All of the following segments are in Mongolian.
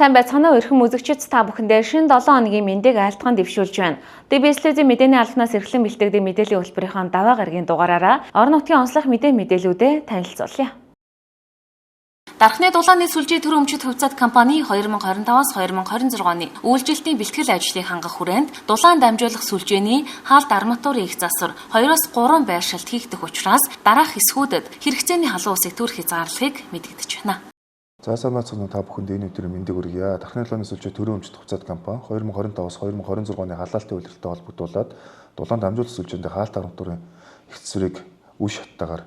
Сайн байцгаана уу, эрхэм үзэгчид, та бүхэндээ шинэ 7 хоногийн мэндийг айлтган дэвшүүлж байна. DBS телевизийн мэдээний албанаас эрхлэн бэлтгэдэг мэдээллийн хөтөлбөрийн даваа гарагийн дугаараараа орон нутгийн онцлог мэдээ мэдээлүүдэд танилцуулъя. Дархны дулааны сүлжээ төр өмчит хувьцаат компани 2025-аас 2026 оны үйлчлэлтийн бэлтгэл ажлыг хангах хүрээнд дулаан дамжуулах сүлжээний хаалт арматурын их засвар 2-оос 3 байршилт хийгдэх учраас дараах хэсгүүдэд хэрэгцээний халуун усыг төр хязгаарлахыг мэдэгдэж байна. За, сайн байцгаана уу, та бүхэнд энэ өдрийн мэндийг хүргье. Дархны дулааны сүлжээ төрийн өмчит хувьцаат компани 2025-аас 2026 оны халаалтын улиралтай холбогдуулаад дулаан дамжуулах сүлжээнд хаалт арматурын их засварыг үе шаттайгаар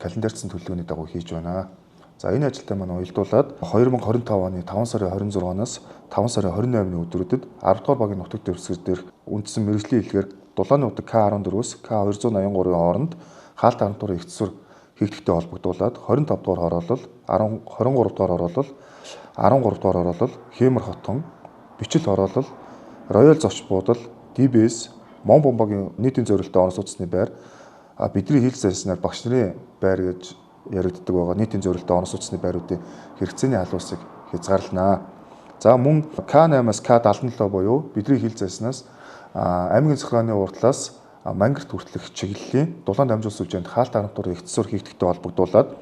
календарчсан төлөвлөгөөний дагуу хийж байна. За, энэ ажилтай маань уялдуулаад 2025 оны 5 сарын 26-наас 5 сарын 28-ны өдрүүдэд 10 дугаар багийн нутаг дэвсгэр дээрх үндсэн мэргэжлийн хэлгээр дулааны удаг К14-өөс К283-ын хооронд хаалт арматурын их засвар хийгдэхтэй холбогдуулаад 25 дугаар хороолол, 10 23 дугаар хороолол, 13 дугаар хороолол, Хэмэр хотон, Бичил хороолол, Роял зоч буудал, DBS, Мон бомбагийн нийтийн зориултын орон сууцны байр, бидний хил зайлснаар багш нарын байр гэж яригддаг байгаа нийтийн зориултын орон сууцны байруудын хэрэгцээний халуусыг хязгаарлана. За, мөн К8-аас К77 буюу бидний хил зайлснаас аймгийн захиргааны урдлаас Мангарт хүртэлх чиглэлийн дулаан дамжуулах сүлжээнд хаалт арматурын их засвар хийгдэхтэй холбогдуулаад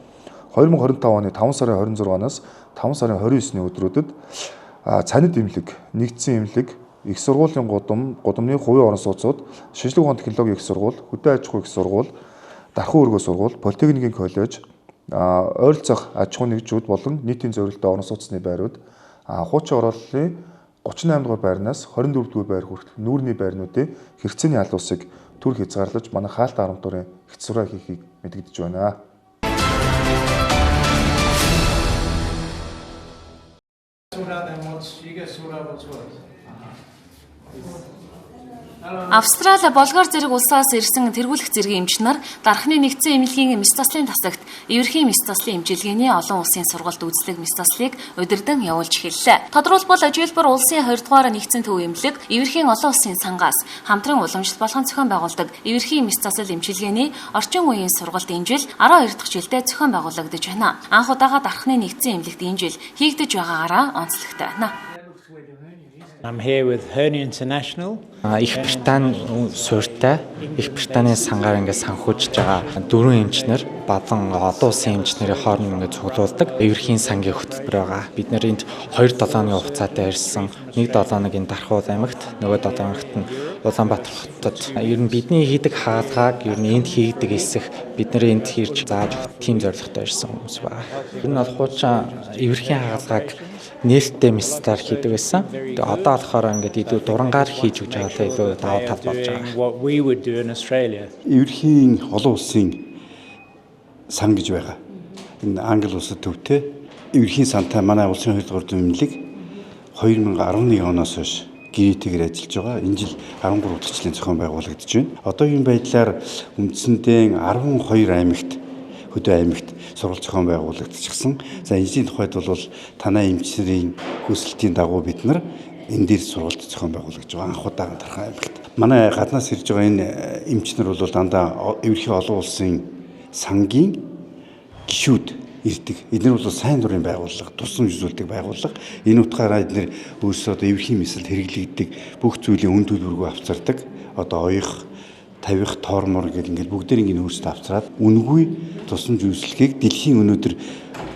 2025 оны 5 сарын 26-наас 5 сарын 29-ний өдрүүдэд Цанид эмнэлэг, нэгдсэн эмнэлэг, их сургуулийн гудам, гудамны хувийн орон сууцуд, шинжлэх ухааны технологийн их сургууль, хөдөө аж ахуйн их сургууль, Дархан өргөө сургууль, Политехникийн коллеж, ойролцоох аж ахуйн нэгжүүд болон нийтийн зориултын орон сууцны байрууд, хуучин хорооллын 38 дугаар байрнаас 24 дугаар байр хүртэлх нүүрний байрнуудын хэрэгцээний халуусыг төр хязгаарлаж манай хаалт арматурын их засвараа хийхийг мэдэгдэж байна. Австрали, Болгар зэрэг улсаас ирсэн тэргүүлэх зэргийн эмч нар Дархны нэгдсэн эмнэлгийн мэс заслын тасагт эвэрхийн мэс заслын эмчилгээний олон улсын сургалт үзлэг мэс заслыг удирдан явуулж эхэллээ. Тодорхойлбол, ажилбар улсын 20 дугаар нэгдсэн төв эмнэлэг эвэрхийн олон улсын сангаас хамтран уламжлалт болгон зохион байгуулдаг эвэрхийн мэс засал эмчилгээний орчин үеийн сургалт энэ жил 12 дахь жилдээ зохион байгуулагдаж байна. Анх удаага Дархны нэгдсэн эмнэлэгт энэ жил хийгдэж байгаагаараа онцлогтой байна. I'm here with Hernia International. Их Британи суурьтай, Их Британийн сангаар ингээд санхүүжиж байгаа дөрвөн эмчнэр болон олон улсын эмч нарын хооронд ингээд цуглуулдаг эвэрхийн сангийн хөтөлбөр байгаа. Бид нар энд 2-7 хоногийн хугацаатай ирсэн. Нэг 7 хоног энэ Дархуул аймагт, нөгөө 7 хоногт нь Улаанбаатар хотод. Ер нь бидний хийдэг хаалгааг ер нь энд хийгдэг эсэх бид нар энд ирж зааж өгөх тийм зорилготой ирсэн хүмүүс байгаа. Ер нь бол хуучин эвэрхийн хаалгааг нээлттэй мистаар хийдэг байсан. Тэгээ одоо болохоор ингээд илүү дурангаар хийж өгч байгаа л илүү давуу тал болж байгаа. What we would do in Australia. Эвэрхийн олон улсын сан гэж байгаа. Энэ Англи улсад төвтэй эвэрхийн сантай манай улсын 2 дугаар зүүн эмнэлэг 2011 оноос хойш гэрээтэйгээр ажиллаж байгаа. Энэ жил 13 дахь жилийн зохион байгуулагдаж байна. Одоогийн байдлаар үндсэндээ 12 аймагт, хөдөө аймагт сургалт зохион байгуулагдчихсан. За, энэ жилийн тухайд бол танай эмчнэрийн хүсэлтийн дагуу бид нар энэ дээр сургалт зохион байгуулагдаж байгаа. Анх удаага Дархан аймагт. Манай гаднаас ирж байгаа энэ эмчнэр бол дандаа эвэрхий олон улсын сангийн гишүүд ирдэг. Эдгээр бол сайн дурын байгууллага, тусламж үзүүлдэг байгууллага. Энэ утгаараа эдгээр өөрсдөө одоо эвэрхийн мэсэлд хэрэглэгддэг бүх зүйлийн үн төлбөргүй авцардаг. Одоо оёх, тавих, тоормор гэл ингээд бүгдээр ингээд өөрсдөө авцраад үнэгүй тусламж үйлчлэгийг дэлхийн өнөөдөр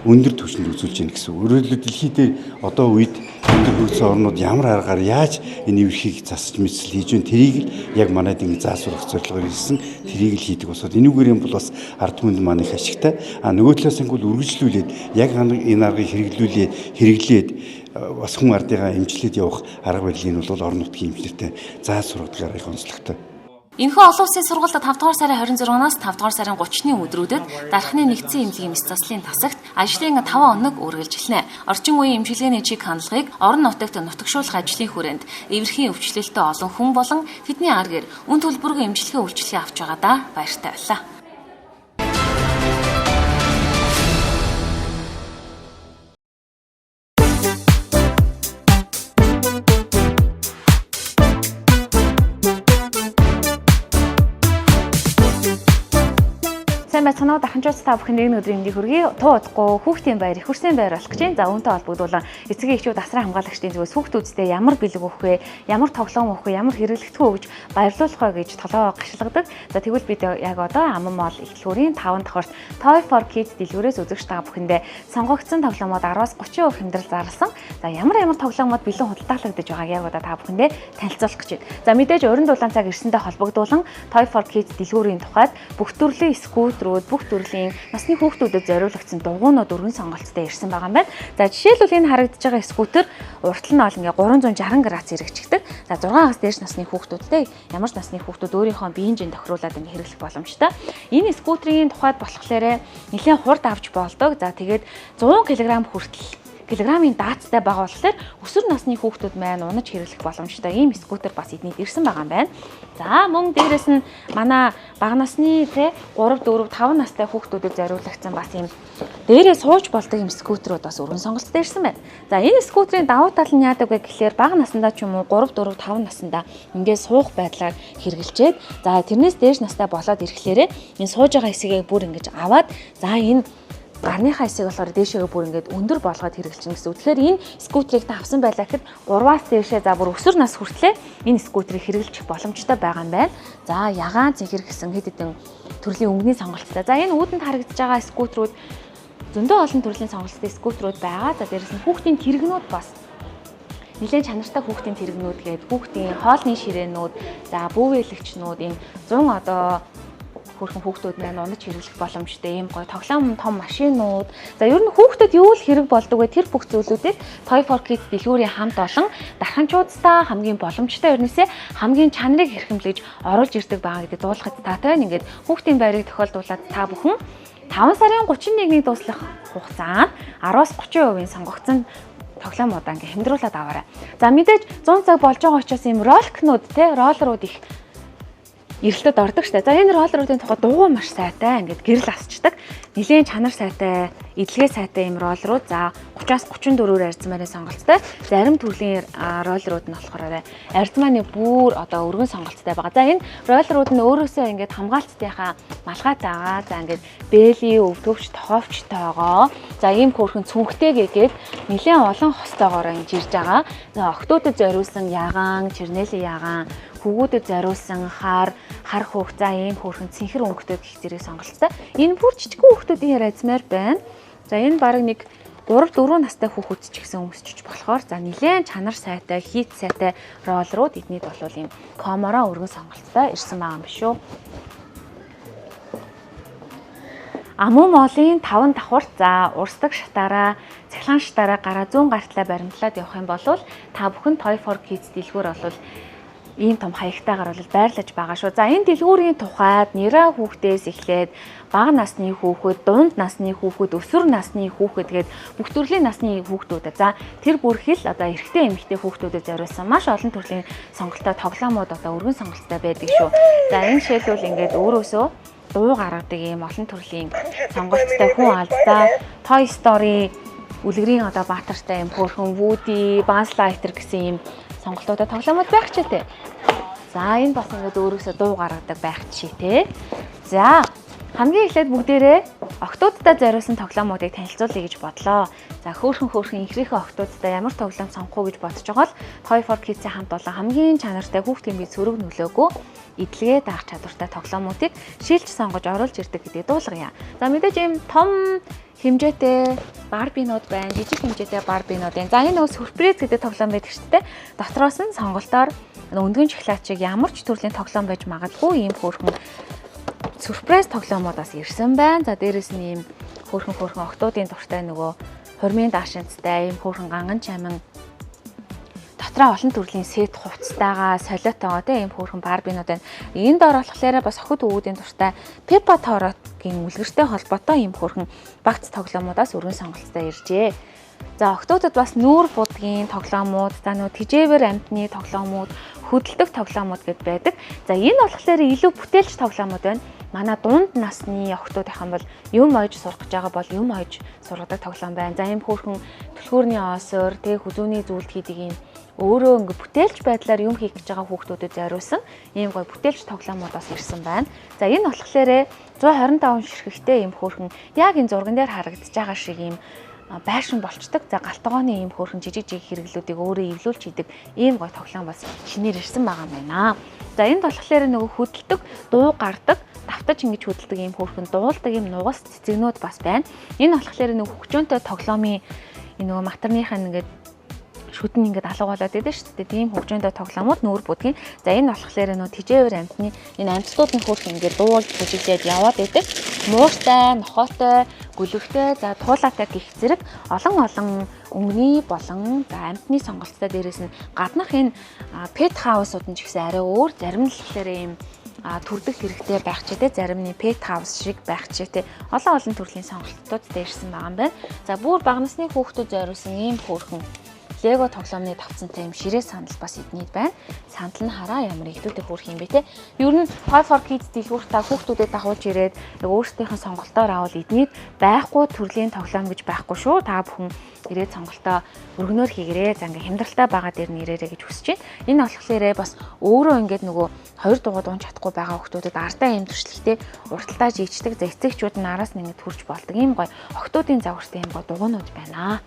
өндөр түвшинд үзүүлж байна гэсэн үг. Өөрөөр хэлбэл, дэлхий дээр одоо үед өндөр хөгжсөн орнууд ямар аргаар яаж энэ эвэрхийг засаж мэдсэл хийж байна, тэрийг л яг манайд ингэ заа сурах зорилгоор ирсэн, тэрийг л хийдэг босоод энүүгээр юм бол бас ард түмэнд маань их ашигтай. А нөгөө талаас ингэвэл үргэлжлүүлээд яг энэ аргыг хэрэглүүлээ хэрэглээд бас хүн ардыгаа эмчлээд явах арга барилыг нь бол орон нутгийн эмчнэртэй заа сургадаг арга их онцлогтой. Энэхүү олон улсын сургалт 5 дугаар сарын 26-наас 5 дугаар сарын 30-ны өдрүүдэд Дархны нэгдсэн эмнэлгийн мэс заслын тасагт ажлын 5 хоног үргэлжилнэ. Орчин үеийн эмчилгээний чиг хандлагыг орон нутагт нутагшуулах ажлын хүрээнд эвэрхийн өвчлөлтөй олон хүн болон тэдний ар гэр үн төлбөргүй эмчилгээ үйлчилгээ авч байгаадаа баяртай байлаа. Сайн Байцгаана уу дахинчууц та бүхэнд энэ өдрийн мэндийг хүргэе. Туу удахгүй хүүхдийн баяр, их хөрсийн баяр болох гэж байна. За үүнтэй холбогдуулан эцгийн эхчүүд асран хамгаалагчдын зүгээс хүүхдүүдтэй ямар бэлэг өгөх вэ? Ямар тоглоом өгөх вэ? Ямар хэрэглэгдэхүүн өгж баярлуулах вэ гэж толгоо гашилгадаг. За тэгвэл бид яг одоо Аман мол их дэлгүүрийн 5 давхарт Toy for Kids дэлгүүрээс үзэгч та бүхэндээ сонгогдсон тоглоомод 10-аас 30% хямдрал зарласан. За ямар ямар тоглоомод бэлэн худалдаалагдаж байгааг яг одоо та бүхэндээ танилцуулах гэж байна. За мэдээж уран дулаан цаг ирсэнтэй холбогдуулан Toy for Kids дэлгүүрийн тухайд бүх төрлийн скүүтрүүд, бүх төрлийн насны хүүхдүүдэд зориулагдсан дугуйнууд өргөн сонголттой ирсэн байгаа юм байна. За жишээлбэл энэ харагдаж байгаа скүүтер уртал нь бол ингээ 360 градус эргэждэг. За 6-аас дээш насны хүүхдүүдтэй ямар ч насны хүүхдүүд өөрийнхөө биеийн жин тохируулаад ингээ хэрэглэх боломжтой. Энэ скүүтрийн тухайд болохоор нэлээд хурд авч болдог. За тэгээд 100 кг хүртэл килограммын даацтай байгаа болохоор өсвөр насны хүүхдүүд маань унаж хэрэглэх боломжтой ийм скутер бас эднийд ирсэн байгаа юм байна. За мөн дээрэс нь манай бага насны те 3 4 5 настай хүүхдүүдэд зориулагдсан бас ийм дээрээ сууж болдог ийм скутерүүд бас өргөн сонголттой ирсэн байна. За энэ скутерийн давуу тал нь яадаг вэ гэхлээр бага насндаа ч юм уу 3 4 5 насндаа ингээд суух байдлаар хэрэгжилчээд за тэрнээс дээш настай болоод ирэхлээрээ энэ сууж байгаа хэсгийг бүр ингэж аваад за энэ гарныхаа хэсэг болохоор дээшээгээ бүр ингээд өндөр болгоод хэрэглэж гэсэн үг. Тэгэхээр энэ скутерийг та авсан байлаа гэхэд 3-аас дээшээ за бүр өсвөр нас хүртлээр энэ скутерийг хэрэглэх боломжтой байгаа юм байна. За ягаан цэнхэр гэсэн хэд хэдэн төрлийн өнгөний сонголттой. За энэ үүдэнд харагдаж байгаа скутерүүд зөндөө олон төрлийн сонголттой скутерүүд байгаа. За дээрэс нь хүүхдийн тэрэгнүүд бас нэлээд чанартай хүүхдийн тэрэгнүүд гээд хүүхдийн хоолны ширээнүүд, за бүүвэлэгчнүүд ийм 100 одоо хөрхэн хүүхдүүд маань унаж хэрэглэх боломжтой ийм гоё тоглоом том машинууд. За ер нь хүүхдэд юу л хэрэг болдог вэ? Тэр бүх зүйлүүдийг Toy for Kids дэлгүүрийн хамт олон дарханчуудтай хамгийн боломжтой ернээсээ хамгийн чанарыг хэрхэмлэж оруулж ирдэг байгаа гэдэг дуулахад таатай байна. Ингээд хүүхдийн байрыг тохиолдуулаад та бүхэн 5 сарын 31-ний дуслах хугацаанд 10-аас 30%-ийн сонгогдсон тоглоомудаа ингээ хямдруулаад аваарай. За мэдээж 100 цаг болж байгаа учраас ийм ролкнууд те роллерууд их эрэлтэд ордог штэ. За энэ роллеруудын тухай дугуй маш сайтай ингээд гэрэл асчдаг. Нилээн чанар сайтай, эдлэгээ сайтай юм роллерууд за 30-аас 34-ээр арзмааны сонголттой. Зарим төрлийн роллерууд нь болохоор арзмааны бүр одоо өргөн сонголттой байгаа. За энэ роллерууд нь өөрөөсөө ингээд хамгаалтынхаа малгайтайгаа за ингээд бэли өвдөвч тоховчтойгоо за ийм хөөрхөн цүнхтэй гээгээд нилээн олон хостойгоор ингэж ирж байгаа. За охтуудад зориулсан ягаан, чернэлийн ягаан, хүүгүүдэд зориулсан хар, хар хөөх за ийм хөөрхөн цэнхэр өнгөтэй гэх зэрэг сонголттой. Энэ бүр жижигхэн хүүхдүүдийн размер байна. За энэ бараг нэг 3-4 настай хүүхэд ч гэсэн өмсчиж болохоор за нилээн чанар сайтай, хийт сайтай роллерууд эднийд бол ийм комороо өргөн сонголттой ирсэн байгаа юм биш үү? Амуу молын 5 давхарт за урсдаг шатаараа, цахилгаан шатаараа гараа зүүн гартлаа баримтлаад явах юм бол та бүхэн Toy for Kids дэлгүүр бол ийм том хаягтайгаар бол байрлаж байгаа шүү. За энэ дэлгүүрийн тухайд нэраа хүүхдээс эхлээд бага насны хүүхэд, дунд насны хүүхэд, өсвөр насны хүүхэд гээд бүх төрлийн насны хүүхдүүдэд за тэр бүрхэл одоо эрэгтэй эмэгтэй хүүхдүүдэд зориулсан маш олон төрлийн сонголттой тоглоомууд одоо өргөн сонголттой байдаг шүү. За энэ жишээлбэл ингээд өөрөөсөө дуу гаргадаг ийм олон төрлийн сонголттой хүн алд. За Toy Story үлгэрийн одоо баатартай юм хөөрхөн Woody, Buzz Lightyear гэсэн ийм сонголтуудаа тоглоомод байх ч тий. За энэ бас ингээд өөрөөсөө дуу гаргадаг байх чи тий. За хамгийн эхлээд бүгдээрээ октоудтай зориулсан тоглоомуудыг танилцуулъя гэж бодлоо. За хөөрхөн хөөрхөн инхрийнхээ октоудтай ямар тоглоом сонгох уу гэж бодож байгаа л Toy for Kids-ийн хамт олон хамгийн чанартай хүүхдийн бие сөрөг нөлөөгөө эдлэгээ даах чадвартай тоглоомуудыг шилж сонгож оруулж ирдэг гэдгийг дуулгая. За мэдээж ийм том хэмжээтэй барбинууд байна, жижиг хэмжээтэй барбинууд байна. За энэ нөгөө сюрприз гэдэг тоглоом байдаг шүү дээ. Дотроос нь сонголтоор өндгөн шоколад шиг ямар ч төрлийн тоглоом байж магадгүй ийм хөөрхөн сюрприз тоглоомудаас ирсэн байна. За дээрэс нь ийм хөөрхөн хөөрхөн октоудын дуртай нөгөө хурмын даашинцтай ийм хөөрхөн ганган чамин дотроо олон төрлийн сет хувцастайгаа, солиотойгоо тийм ийм хөөрхөн барбинууд байна. Энэ доор болохоор бас охид өвүүдийн дуртай Peppa Torot-гийн үлгэртэй холбоотой ийм хөөрхөн багц тоглоомудаас өргөн сонголттой иржээ. За октоудад бас нүүр будгийн тоглоомууд, за нөө тэжээвэр амьтны тоглоомууд, хөдөлдөг тоглоомууд гэд байдаг. За энэ болохоор илүү бүтээлч тоглоомууд байна. Манай дунд насны охтууд байх юм бол юм ойж сурах гэж байгаа бол юм ойж сургадаг тоглоом байна. За, ийм хөөрхөн түлхүүрний осоор тэг хүзүүний зүйлд хийдэг юм өөрөө ингээ бүтээлч байдлаар юм хийх гэж байгаа хүүхдүүдэд зориулсан ийм гоё бүтээлч тоглоомууд бас ирсэн байна. За, энэ болохоор 125 ширхэгтэй ийм хөөрхөн яг энэ зурган дээр харагдаж байгаа шиг ийм байшин болчдөг. За, гал тогооны ийм хөөрхөн жижиг жижиг хэрэглүүдийг өөрөө эвлүүлж хийдэг ийм гоё тоглоом бас шинээр ирсэн байгаа юм байна. За, энд болохоор нөгөө хөдөлдөг, дуу гардаг, давтаж ингэж хөдөлдөг ийм хөөрхөн дуулдаг ийм нугас цэцэгнүүд бас байна. Энэ болохоор нөгөө хөгжөөнтэй тоглоомын энэ нөгөө матарных нь ингээд шүдэн ингээд алга болоод идэв шүү дээ. Тийм хөгжөөнтэй тоглоомууд нүүр будгийн. За, энэ болохоор нөө тэжээвэр амтны энэ амттууд нь хөөх ингээд дуулж бүжиглээд яваад идэг. Мууртай, нохоотой, гүлвэхтэй, за туулаатай гих зэрэг олон олон өнгөний болон за амтны сонголттой, дээрээс нь гаднах энэ pet house-ууд нь ч гэсэн арай өөр, зарим нь болохоор ийм төрдөх хэрэгтэй байх ч те, зарим нь pet house шиг байх ч те, олон олон төрлийн сонголтууд дээрсэн байгаа юм байна. За, бүр бага насны хүүхдүүд зориулсан ийм хөөрхөн Лего тоглоомны тавцантай юм ширээ сандал бас эднийд байна. Сандал нь хараа ямар ихлүүлдэг хөөрх юм бэ те. Ер нь Toy for Kids дэлгүүрт та хүүхдүүдэд дагуулж ирээд яг өөрсдийнх нь сонголтоор авал эднийд байхгүй төрлийн тоглоом гэж байхгүй шүү. Та бүхэн ирээд сонголтоо өргөнөөр хийгэрээ. За, ингээ хямдралтай байгаа дээр нь ирээрэй гэж хүсэж байна. Энэ болохоор бас өөрөө ингээд нөгөө хоёр дугуйд унж чадахгүй байгаа хүүхдүүдэд ардаа юм туршлагатай урталтаа жийчдэг. За, эцэгчүүд нь араас нь ингээд төрж болдог. Ийм гоё охтуудын загвартай ийм гоё дугуйнууд байна.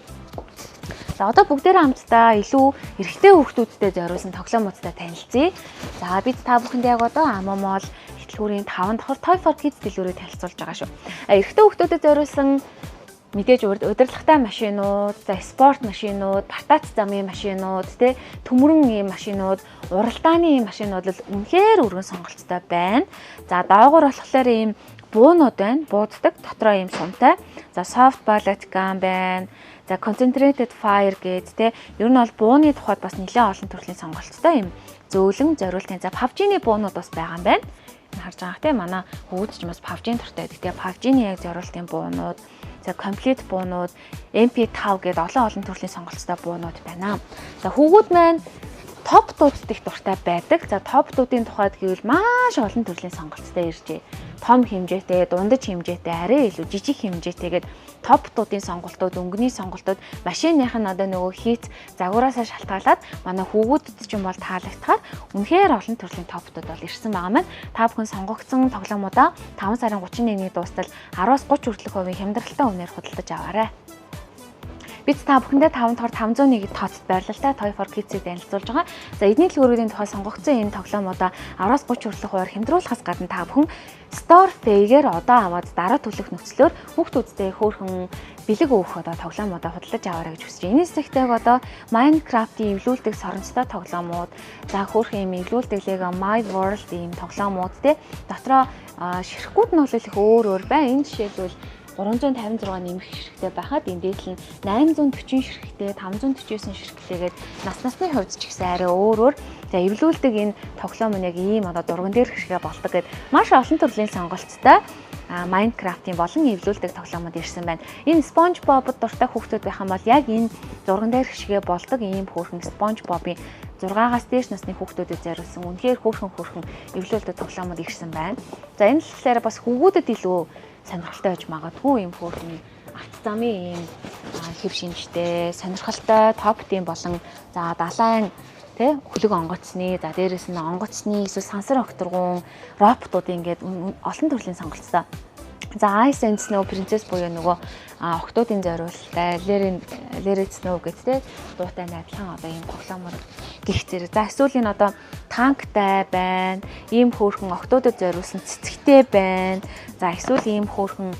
За, одоо бүгдээрээ хамтдаа илүү эрэгтэй хүүхдүүдтэй зориулсан тоглоомуудтай танилцъя. За, бид та бүхэнд яг одоо Amo Mall дэлгүүрийн 5 давхар Toy for Kids дэлгүүрийг танилцуулж байгаа шүү. Эрэгтэй хүүхдүүдэд зориулсан мэдээж удирдлагатай машинууд, за спорт машинууд, партац замын машинууд, тэ төмөрөн ийм машинууд, уралдааны ийм машинууд л үнэхээр өргөн сонголттой байна. За, доогуур болохоор ийм буунууд байна. Бууддаг дотроо ийм сумтай. За, soft bullet gun байна. За, concentrated fire гээд те, ер нь бол бууны тухайд бас нэлээд олон төрлийн сонголттой юм зөөлөн зориултын. За, PUBG-ний буунууд бас байгаа юм байна. Харж байгаа те, манай хөвгүүд ч бас PUBG-ийн дуртай байдаг те. PUBG-ний яг зориултын буунууд, за complete буунууд, MP5 гээд олон олон төрлийн сонголттой буунууд байна. За, хүүгүүд маань топтуудад их дуртай байдаг. За, топтуудын тухайд гэвэл маш олон төрлийн сонголттой иржээ. Том хэмжээтэй, дундаж хэмжээтэй, арай илүү жижиг хэмжээтэйгээд топтуудын сонголтууд, өнгөний сонголтууд, машиных нь одоо нөгөө хийц загвараасаа шалтгаалаад манай хүүгүүдэд ч юм бол таалагдахаар үнэхээр олон төрлийн топтууд бол ирсэн байгаа маань. Та бүхэн сонгогдсон тоглоомуудаа 5 сарын 31-ний дуустал 10-аас 30 хүртэлх хувийн хямдралтай үнээр худалдаж аваарай. Бид та бүхэндээ 5 дахь 501 тооцод байрлалтай Toy for Kids-ийг танилцуулж байгаа. За, эдний дэлгүүрүүдийн тухай сонгогдсон энэ тоглоомуудаа 10-аас 30 хүртэлх хувиар хямдруулахаас гадна та бүхэн Store Pay-гээр одоо аваад дараа төлөх нөхцлөөр хүүхдүүдтэй хөөрхөн бэлэг өгөх одоо тоглоомуудаа худалдаж аваарай гэж хүсэж байна. Энэ хэсэгтэйг одоо Minecraft-ийн эвлүүлдэг соронцтой тоглоомууд, за хөөрхөн юм эвлүүлдэг Lego My World ийм тоглоомууд те, дотроо ширхгүүд нь бол их өөр өөр байна. Энэ жишээлбэл 356 нэмэх ширхэгтэй байхад энэ дээдл нь 840 ширхэгтэй, 549 ширхэгтэйгээд нас насны хувьд ч гэсэн арай өөр өөр. За, эвлүүлдэг энэ тоглоом нь яг ийм одоо зурган дээр хэрэгээ болдог гэд маш олон төрлийн сонголттой Minecraft-ийн болон эвлүүлдэг тоглоомод ирсэн байна. Энэ SpongeBob-д дуртай хүүхдүүд байх юм бол яг энэ зурган дээр хишгээ болдог ийм хөөрхөн SpongeBob-ийн 6-аас дээш насны хүүхдүүдэд зориулсан үнэхээр хөөрхөн хөөрхөн эвлүүлдэг тоглоомод ирсэн байна. За, энэ болохоор бас хүүгүүдэд илүү сонирхолтой байж магадгүй юм хөөрхөн авто замын ийм хэв шинжтэй, сонирхолтой топтын болон за далайн тэ хөлөг онгоцны, за дээрэс нь онгоцны эсвэл сансар огторгуун роботуудын ингээд олон төрлийн сонголттой. За, Ice and Snow Princess буюу нөгөө охтуудын зориулттай Let It Snow гэдэг дуутай адилхан одоо ийм тоглоомор гих зэрэг. За, эсвэл энэ одоо танктай байна. Ийм хөөрхөн охтуудад зориулсан цэцэгтэй байна. За, эсвэл ийм хөөрхөн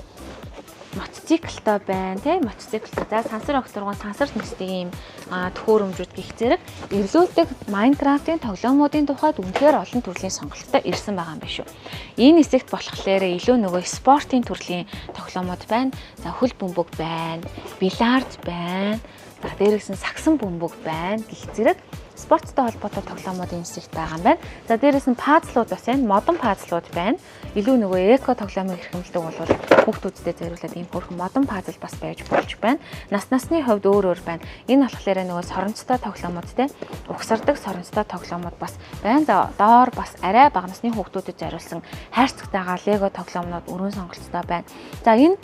мотоциклтой байна тий, мотоциклтой. За, сансар огторгон, сансар нисдэг ийм төхөөрөмжүүд гих зэрэг эвлүүлдэг Minecraft-ын тоглоомуудын тухайд үнэхээр олон төрлийн сонголттой ирсэн байгаа юм байна шүү. Энэ хэсэгт болохоор илүү нөгөө спортын төрлийн тоглоомууд байна. За, хөл бөмбөг байна, бильярд байна. За дээрээс нь сагсан бөмбөг байна гэх зэрэг спорттой холбоотой тоглоомууд энэ хэсэгт байгаа юм байна. За дээрээс нь пазлууд бас байна. Модон пазлууд байна. Илүү нөгөө эко тоглоомыг эрхэмлэдэг бол хүүхдүүдтэй зориулаад ийм хөөрхөн модон пазл бас байж болж байна. Нас насны хувьд өөр өөр байна. Энэ болохоор нөгөө соронцтой тоглоомууд те угсардаг соронцтой тоглоомууд бас байна. За доор бас арай бага насны хүүхдүүдэд зориулсан хайрцагтайгаа лего тоглоомнууд өргөн сонголттой байна. За энэ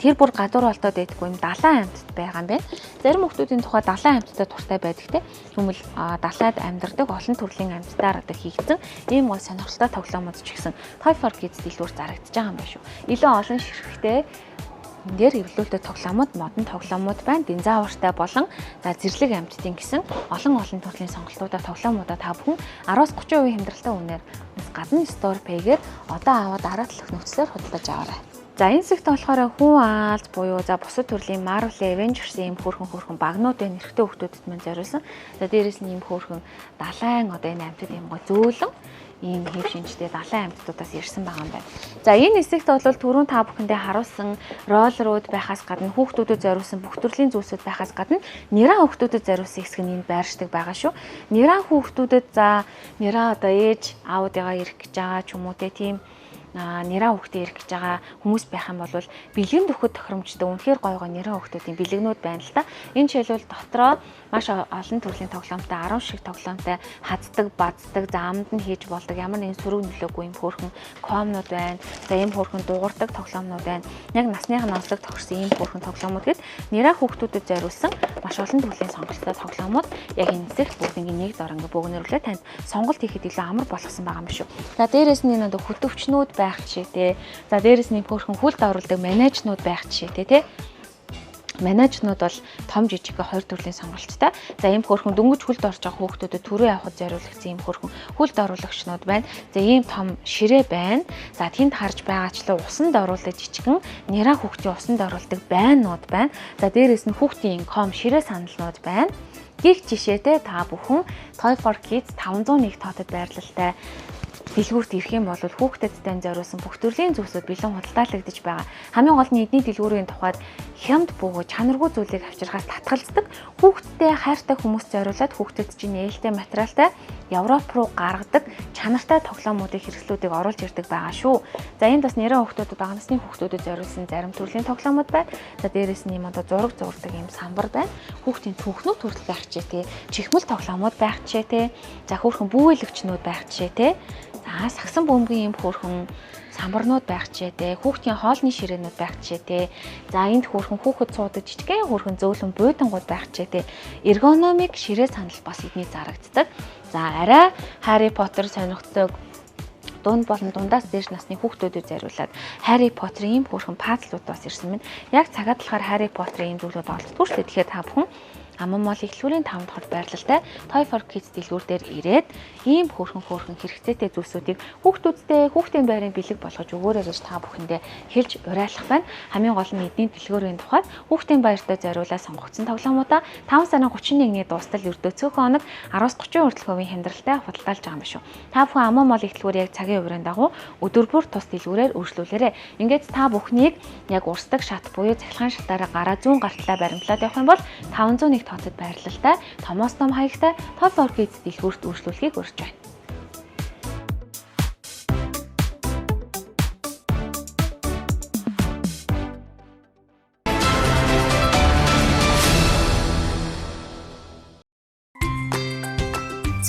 тэр бүр гадуур болдоод байдаггүй юм далайн амьтад байгаа юм байна. Зарим хүмүүсийн тухай далайн амьтдад дуртай байдаг те. Хүмүүл далайд амьдардаг олон төрлийн амьтдаар одоо хийгдсэн ийм гол сонирхолтой тоглоомууд ч гэсэн Toy for Kids дэлгүүр зарагдаж байгаа юм байна шүү. Илүү олон ширхэгтэй энэ дээр эвлүүлэлт тоглоомууд, модон тоглоомууд байна. Динозавртай болон за зэрлэг амьтдын гэсэн олон олон төрлийн сонголтуудаа тоглоомуудаа та бүхэн 10-30% хямдралтай үнээр гадна Store Pay-гээр одоо аваад дараа талах нөхцлөөр худалдаж аваарай. За энэ хэсэгт болохоор хүн аалз буюу за бусад төрлийн Marvel Avengers-ийн ийм хөөрхөн хөөрхөн багнууд байна. Эрэгтэй хүүхдүүдэд мань зориулсан. За дээрэс нь ийм хөөрхөн далайн одоо энэ амьтад ийм гоо зөөлөн ийм хэв шинжтэй далайн амьтдуудаас ирсэн байгаа юм байна. За энэ хэсэгт бол түрүүн та бүхэндээ харуулсан роллерууд байхаас гадна хүүхдүүдэд зориулсан бүх төрлийн зүйлсүүд байхаас гадна нэраа хүүхдүүдэд зориулсан хэсэг нь энд байршдаг байгаа шүү. Нэраа хүүхдүүдэд за нэраа одоо ээж аудыгаа ирэх гэж байгаа ч юм уу те тийм нэраа хүүхдээ ирэх гэж байгаа хүмүүс байх юм бол бэлгэнд өгөхөд тохиромжтой үнэхээр гоё гоё нэраа хүүхдүүдийн бэлгэнүүд байна л да. Энэ жишээлбэл дотроо маш олон төрлийн тоглоомтой 10 шиг тоглоомтой хаздаг, баздаг, за амд нь хийж болдог ямар нэгэн сөрөг нөлөөгүй юм хөөрхөн комнууд байна. За ийм хөөрхөн дуурдаг тоглоомнууд байна. Яг насных нь онцлог тохирсон ийм хөөрхөн тоглоомууд гээд нэраа хүүхдүүдэд зориулсан маш олон төрлийн сонголттой тоглоомууд яг энэ хэсэгт бүгднийг нэг дор ингээ бөөгнөрүүлээ танд сонголт хийхэд илүү амар болгосон байгаа юм шүү. За дээрэс нь энэ хөтөвчнүүд байх жишээтэй. За дээрэс нь хөөрхөн хүлд оруулдаг менежнүүд байх жишээтэй тий. Менежнүүд бол том жижиг хоёр төрлийн сонголттой. За ийм хөөрхөн дөнгөж хүлд орж байгаа хүүхдүүдэд түрүү явахад зориулагдсан ийм хөөрхөн хүлд оруулагчнууд байна. За ийм том ширээ байна. За тэнд харж байгаачлан усанд оруулдаг жижигэн нэраа хүүхдийн усанд оруулдаг байнууд байна. За дээрэс нь хүүхдийн ком ширээ саналнууд байна. Гих жишээтэй та бүхэн Toy for Kids 501 тоотод байрлалтай дэлгүүрт ирэх юм бол хүүхдэдтэй зориулсан бүх төрлийн зүйлсүүд бэлэн худалдаалагдаж байгаа. Хамгийн гол нь эдний дэлгүүрийн тухайд хямд бөгөөд чанаргүй зүйлийг авчирхаас татгалздаг. Хүүхдтэй хайртай хүмүүс зориулаад хүүхдэд чинь нээлттэй материалтай Европ руу гаргадаг чанартай тоглоомуудыг хэрэгслүүдийг оруулж ирдэг байгаа шүү. За энд бас нэрээ хүүхдүүдэд бага насны хүүхдүүдэд зориулсан зарим төрлийн тоглоомууд байна. За дээрэс нь юм одоо зураг зурдаг юм самбар байна. Хүүхдийн түүхнүүд хүртэл байх чээ тий. Чихмэл тоглоомууд байх чээ тий. За хөөрхөн бүүэлэгчнүүд байх чээ тий. За сагсан бөмбөгийн юм хөөрхөн самбарнууд байх жишээтэй, хүүхдийн хоолны ширээнүүд байх жишээтэй. За энд хөөрхөн хүүхэд суудаг жижигхэн хөөрхөн зөөлөн буудаангууд байх жишээтэй. Эргономик ширээ санал бас эдний зарагддаг. За арай Harry Potter сонирхдаг дунд болон дундаас дээш насны хүүхдүүдэд зориулаад Harry Potter-ийн ийм хөөрхөн пазлууд бас ирсэн мэн. Яг цагаад болохоор Harry Potter-ийн ийм зүйлүүд олддоггүй шүү дээ. Тэгэхээр та бүхэн Аман мол ихлүүрийн 5 давхар байрлалтай Toy for Kids дэлгүүр дээр ирээд ийм хөөрхөн хөөрхөн хэрэгцээтэй зүйлсүүдийг хүүхдүүдтэй хүүхдийн байрын бэлэг болгож өгөөрэй гэж та бүхэндээ хэлж уриалах байна. Хамгийн гол нь эдний дэлгүүрийн тухайд хүүхдийн баяртай зориулаад сонгогдсон тоглоомуудаа 5 сарын 31-ний дуустал ердөө цөөхөн хоног 10-30 хүртэлх хувийн хямдралтай худалдаалж байгаа юм шүү. Та бүхэн Аман мол ихлүүр яг цагийн хувирын дагуу өдөр бүр тус дэлгүүрээр өөрчлүүлээрэй. Ингээд та бүхнийг яг урсдаг шат буюу цахилгаан шатаараа гараа зүүн гартлаа баримтлаад явах юм бол 501 тооцод байрлалтай томоос том хаягтай Toy for Kids дэлгүүрт үйлчлүүлэхийг урьж байна.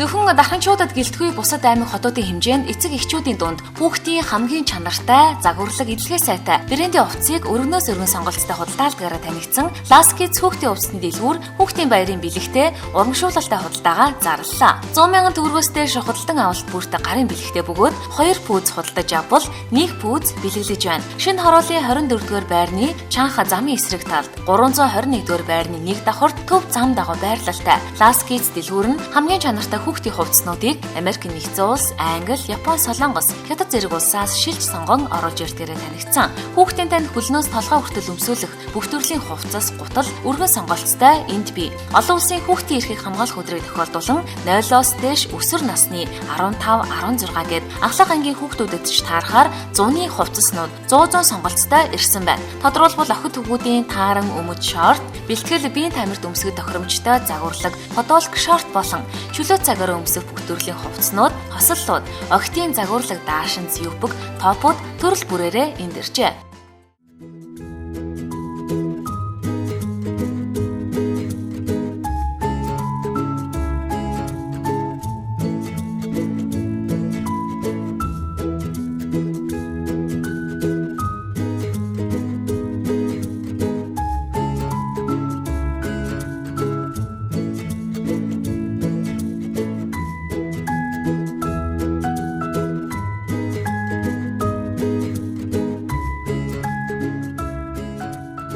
Зөвхөн дарханчуудад гэлтгүй бусад аймаг хотуудын хэмжээнд эцэг эхчүүдийн дунд хүүхдийн хамгийн чанартай, загварлаг эдлэгээ сайтай брендийн хувцсыг өргөнөөс өргөн сонголттой худалдаалдгаараа танигдсан Last Kids хүүхдийн хувцсны дэлгүүр хүүхдийн баярын бэлэгтээ урамшуулалтай худалдаагаа зарлалаа. 100 мянган төгрөгөөс дээш худалдан авалт бүрт гарын бэлэгтээ бөгөөд 2 пүүз худалдаж авбал 1 пүүз бэлэглэж байна. Шинэ хорооллын 24-р байрны Чанха замын эсрэг талд 321-р байрны 1 давхарт төв зам дагуу байрлалтай Last Kids дэлгүүр нь хамгийн чанартай хүүхдийн хувцснуудыг Америк нэгдсэн улс, Англи, Япон, Солонгос, Хятад зэрэг улсаас шилж сонгон оруулж ирдгээрээ танигдсан. Хүүхдийн танд хөлнөөс толгой хүртэл өмсөөлөх бүх төрлийн хувцас, гутал, өргөн сонголттой энд бий. Олон улсын хүүхдийн эрхийг хамгаалах өдрийг тохиолдуулан 0-оос дээш өсвөр насны 15, 16 гээд ахлах ангийн хүүхдүүдэд ч таарахаар зуны хувцаснууд 100 сонголттой ирсэн байна. Тодорхойлбол охид хүүгүүдийн тааран өмд шорт, бэлтгэл биеийн тамирт өмсгөх тохиромжтой загварлаг, подолк шорт болон чөлөө цагаараа өмсөх бүх төрлийн хувцснууд, хосоллууд, охидын загварлаг даашинз, юбг, топууд төрөл бүрээрээ энд иржээ.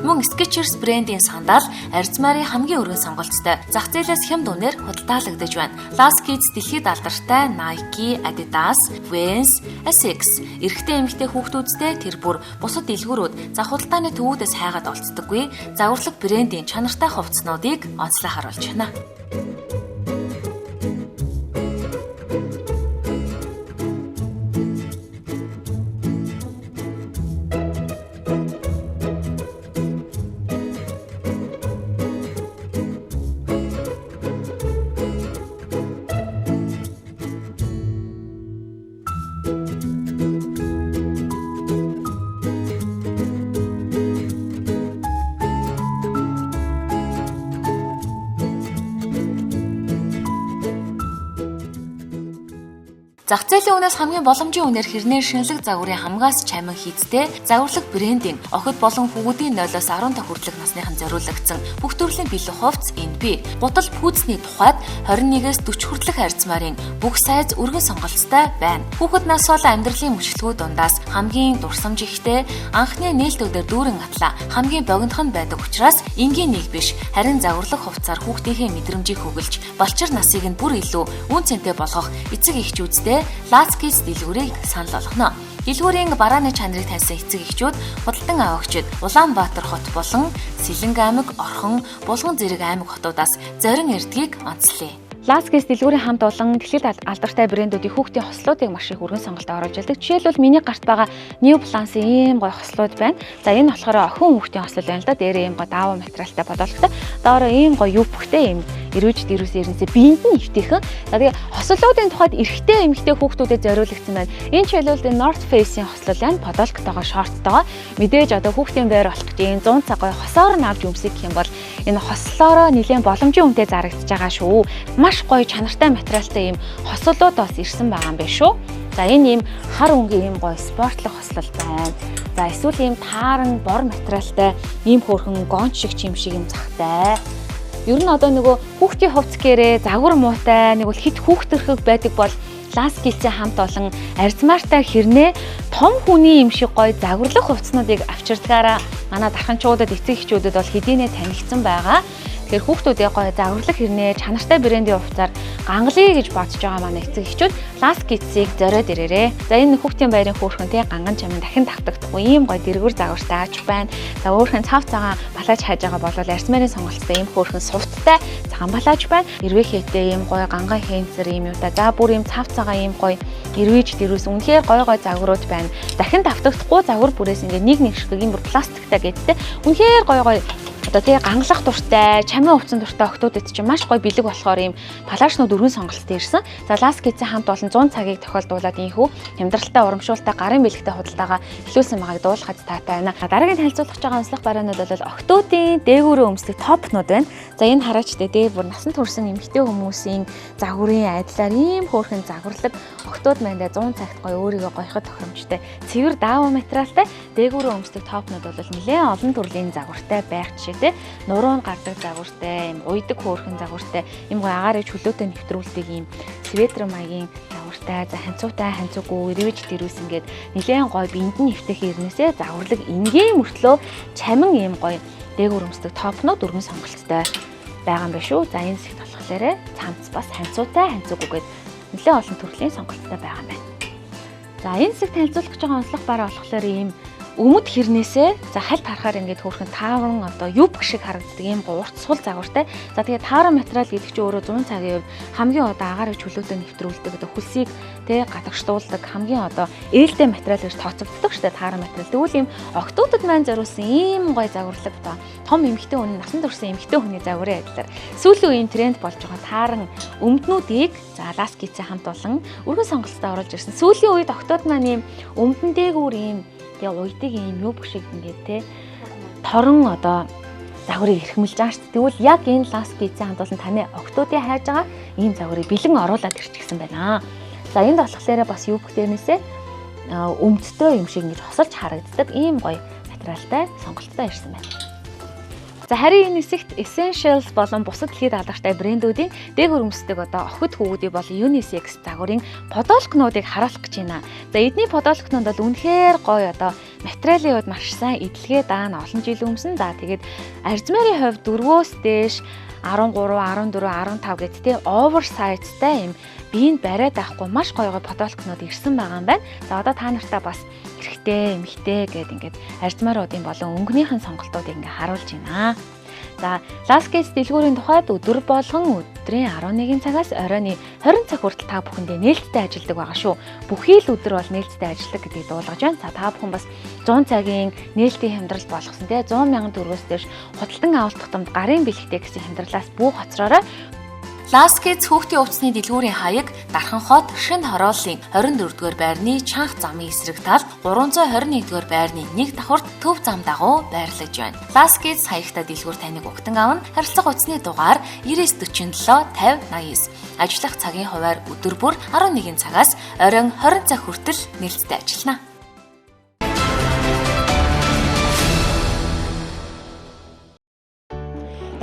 Мөн Skechers брендийн сандал Арзмарын хамгийн өргөн сонголттой зах зээлээс хямд үнээр худалдаалагдаж байна. Last Kids дэлхийд алдартай Nike, Adidas, Vans, Asics эрэгтэй эмэгтэй хүүхдүүдтэй тэр бүр бусад дэлгүүрүүд зах худалдааны төвүүдээс хайгаад олцдоггүй загварлаг брендийн чанартай хувцснуудыг онцлог харуулж байна. Зах зээлийн үнээс хамгийн боломжийн үнээр хэрнээ шинэлэг загварын хамгаас чамин хийцтэй загварлаг брендийн охид болон хүүгүүдийн 0-оос 15 хүртэлх насныхан зориулагдсан бүх төрлийн бэлэг хувцс энд бий. Гутал пүүзний тухайд 21-ээс 40 хүртэлх арзмарын бүх сайз өргөн сонголттой байна. Хүүхэд нас бол амьдралын мөчлгүүд дундаас хамгийн дурсамж ихтэй анхны нээлтүүдээр дүүрэн атлаа хамгийн богинох нь байдаг учраас энгийн нэг биш харин загварлаг хувцаар хүүхдийнхээ мэдрэмжийг хөглөж балчир насыг нь бүр илүү үн цэнтэй болгох эцэг эхчүүдтэй Last Kids дэлгүүрийг санал болгоно. Дэлгүүрийн барааны чанарыг таньсан эцэг эхчүүд худалдан авагчид Улаанбаатар хот болон Сэлэнг аймаг, Орхон, Булган зэрэг аймаг хотуудаас зорин ирдгийг онцлоо. Last Kids дэлгүүрийн хамт олон дэлхийд алдартай брэндүүдийн хүүхдийн хослуудыг маш их өргөн сонголтод оруулж байдаг. Жишээлбэл миний гарт байгаа New Balance-ийн ийм гоё хослууд байна. За энэ болохоор охин хүүхдийн хослол байна л да. Дээрээ ийм гоё даавуу материалтай подолктой. Доороо ийм гоё юбктэй ийм эрүүж дэрүүс ирнэсээ биенд нь эвтэйхэн. За тэгээ хослолуудын тухайд эрэгтэй эмэгтэй хүүхдүүдэд зориулагдсан байна. Энэ жишээлбэл North Face-ийн хослол байна. Подолктойгоо, шорттойгоо. Мэдээж одоо хүүхдийн байр болох гэж ийм 100 цаг гоё хосоор нь авч өмсөх гэх юм бол энэ хослоороо нэлээд боломжийн үнэтэй зарагдаж байгаа шүү. Маш гоё чанартай материалтай ийм хослолууд бас ирсэн байгаа юм байна шүү. За энэ ийм хар өнгийн ийм гоё спортлог хослол байна. За эсвэл ийм тааран бор материалтай ийм хөөрхөн гонч шиг чим шиг юм захтай. Ер нь одоо нөгөө хүүхдийн хувцс гэрээ загвар муутай нэг бол хит хүүхдэрхэг байдаг бол Last Kids-ийн хамт олон арзмаартай хэрнээ том хүний юм шиг гоё загварлах хувцснуудыг авчирдгаараа манай дарханчуудад эцэг эхчүүдэд бол хэдийнэ танигдсан байгаа. Тэгэхээр хүүхдүүдээ гоё загварлах хэрнээ чанартай брендийн хувцаар гангалъя гэж бодож байгаа манай эцэг эхчүүд Last Kids-ийг зориод ирээрээ. За энэ хүүхдийн баярын хөөрхөн те ганган чамин дахин давтагдахгүй ийм гоё дэргүр загвартай аж байна. За өөрхөн цав цагаан балааж хайж байгаа бол арсмарын сонголттой ийм хөөрхөн сувттай цагаан балааж байна. Эрвээ хээтэй ийм гоё ганган хэнцэр ийм юу та. За бүр ийм цав цагаан ийм гоё эрвэж дэрүүс үнэхээр гоё гоё загварууд байна. Дахин давтагдахгүй загвар бүрээс ингээ нэг нэг шиг ийм бүр пластиктай гэдтэй. Үнэхээр гоё гоё одоо тий гангалах дуртай, чамин хувцсан дуртай охтуудад чинь маш гоё бэлэг болохоор ийм палашнууд өргөн сонголттой ирсэн. За Last Kids-ийн хамт олон 100 цагийг тохиолдуулаад ийхүү хямдралтай, урамшуултай гарын бэлэгтэй худалдаагаа эхлүүлсэн байгааг дуулахад таатай байна. Дараагийн танилцуулах байгаа онцлог бараанууд бол охтуудын дээгүүрээ өмсдөг топнууд байна. За энэ хараач дээ бүр насан турш эмэгтэй хүмүүсийн загварын айдлаар ийм хөөрхөн загварлаг охтууд маань 100 цагт гоё өөрийгөө гоёход тохиромжтой цэвэр даавуу материалтай дээгүүрээ өмсдөг топнууд бол нэлээд олон төрлийн загвартай байх жишээ. Нуруу нь гардаг загвартай, ийм уйдаг хөөрхөн загвартай, ийм гоё агаарыг чөлөөтэй нэвтрүүлдэг ийм светр маягийн загвартай, за ханцуутай, ханцуугүй, эрвэж дэрүүс ингээд нэлээд гоё биенд нь нэвтэх ирнээсээ загварлаг энгийн мөртлөө чамин ийм гоё дээгүүр өмсдөг топнууд өргөн сонголттой байгаа юм байна шүү. За энэ зэгт болохоор болохоор цамц бас ханцуутай, ханцуугүй гээд нэлээд олон төрлийн сонголттой байгаа юм байна. За энэ хэсэг танилцуулах гэж байгаа онцлог бараа болохоор ийм өмд хэрнээсээ за хальт харахаар ингээд хөөрхөн таавран одоо юбк шиг харагддаг ийм урт сул загвартай. За тэгээ таавран материал гэдэг чинь өөрөө 100 цагийн хувьд хамгийн одоо агаарыг чөлөөтэй нэвтрүүлдэг, одоо хөлсийг тэ гадагштуулдаг хамгийн одоо ээлтэй материал гэж тооцогддог штэ таавран материал. Тэгвэл ийм октоудад маань зориулсан ийм гоё загварлаг одоо том эмэгтэй хүн, насан туршсан эмэгтэй хүний загварын адилаар сүүлийн үеийн тренд болж байгаа таавран өмднүүдийг за Last Kids-ийн хамт олон өргөн сонголттой оруулж ирсэн. Сүүлийн үед октод маань ийм өмдөн дээгүүр ийм тэгээ уйдыг ийм юбк шиг ингээд те торон одоо загварыг эрхэмлж байгаа шүү дээ. Тэгвэл яг энэ Last Kids-ийн хамт олон таны октоудын хайж байгаа ийм загварыг бэлэн оруулаад ирчихсэн байна. За энд болохоор бас юбк дээрнээсээ өмдтэй юм шиг ингэж хосолж харагддаг ийм гоё материалтай сонголттой ирсэн байна. За харин энэ хэсэгт Essentials болон бусад дэлхийд алдартай брэндүүдийн дээгүүр өмсдөг одоо охид хүүгүүдийн болон unisex загварын подолкнуудыг харуулах гэж байна. За эдний подолкнууд бол үнэхээр гоё одоо материалын хувьд маш сайн эдлэгээ даана олон жил өмсөн. За тэгээд арзмарын хувьд 4-өөс дээш 13, 14, 15 гэт те oversize-тай юм биеинд бариад авахгүй маш гоё гоё подолкнууд ирсэн байгаа юм байна. За одоо та нартай бас эрэгтэй, эмэгтэй гэд ингээд арзмааруудын болон өнгөнийхэн сонголтуудыг ингээд харуулж байна. За Last Kids дэлгүүрийн тухайд өдөр болгон өдрийн 11 цагаас оройн 20 цаг хүртэл та бүхэндээ нээлттэй ажилладаг байгаа шүү. Бүхий л өдөр бол нээлттэй ажилладаг гэдгийг дуулгаж байна. За та бүхэн бас 100 цагийн нээлтийн хямдрал болгосон те 100 мянган төгрөгөөс дээш худалдан авалт тогтомд гарын бэлэгтэй гэсэн хямдралаас бүү хоцроорой. Last Kids хүүхдийн увцны дэлгүүрийн хаяг Дархан хот Шинэ Хорооллын 24-р байрны Чанх замын эсрэг талд 321-р байрны 1 давхарт Төв зам дагуу байрлаж байна. Last Kids хаягтай дэлгүүр таныг угтан авна. Харилцах утасны дугаар 9947 50 89. Ажиллах цагийн хуваар өдөр бүр 11 цагаас оройн 20 цаг хүртэл нээлттэй ажиллана.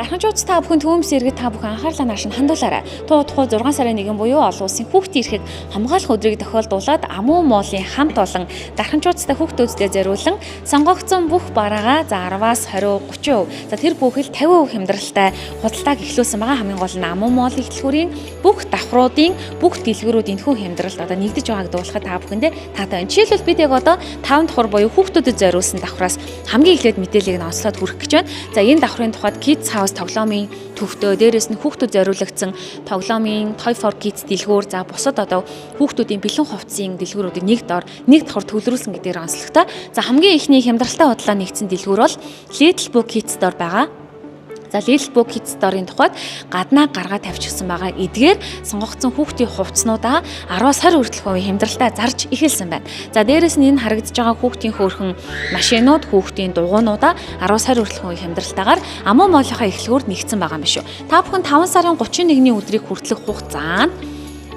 Дарханчууц та бүхэн төвөмс иргэд та бүхэн анхаарлаа нааш нь хандуулаарай. Туу 6 сарын 1 буюу олон улсын хүүхдийн эрхийг хамгаалах өдрийг тохиолдуулаад Амуу моолын хамт олон дарханчууцтай хүүхдүүдэд зориулан сонгогдсон бүх бараагаа за 10-аас 20, 30%, за тэр бүхэл 50% хямдралтай худалдааг эхлүүлсэн байгаа. Хамгийн гол нь Амуу моолын дэлгүүрийн бүх давхруудын бүх дэлгүүрүүд энэхүү хямдралд одоо нэгдэж байгааг дуулахад та бүхэндээ таатай байна. Жишээлбэл бид яг одоо 5 давхар буюу хүүхдүүдэд зориулсан давхраас хамгийн эхлээд мэдээллийг нь онцлоод хүргэх гэж байна. За энэ давхрын тухайд Kids House тоглоомын төвтөө, дээрээс нь хүүхдүүд зориулагдсан тоглоомын Toy for Kids дэлгүүр, за бусад одоо хүүхдүүдийн бэлэн хувцсын дэлгүүрүүдийг нэг дор нэг давхар төвлөрүүлсэн гэдгээр онцлогтой. За хамгийн эхний хямдралтай худлаа нэгдсэн дэлгүүр бол Little Book Kids дор байгаа. За Little Book Kids дорын тухайд гаднаа гаргаа тавьчихсан байгаа. Эдгээр сонгогдсон хүүхдийн хувцснуудаа 10-аас 20 хүртэлх хувийн хямдралтай зарж эхэлсэн байна. За дээрээс нь энэ харагдаж байгаа хүүхдийн хөөрхөн машинууд, хүүхдийн дугуйнуудаа 10-аас 20 хүртэлх хувийн хямдралтайгаар Амуу моолынхаа эхлэгүүрд нэгдсэн байгаа юм шүү. Та бүхэн 5 сарын 31-ний өдрийг хүртэлх хугацаанд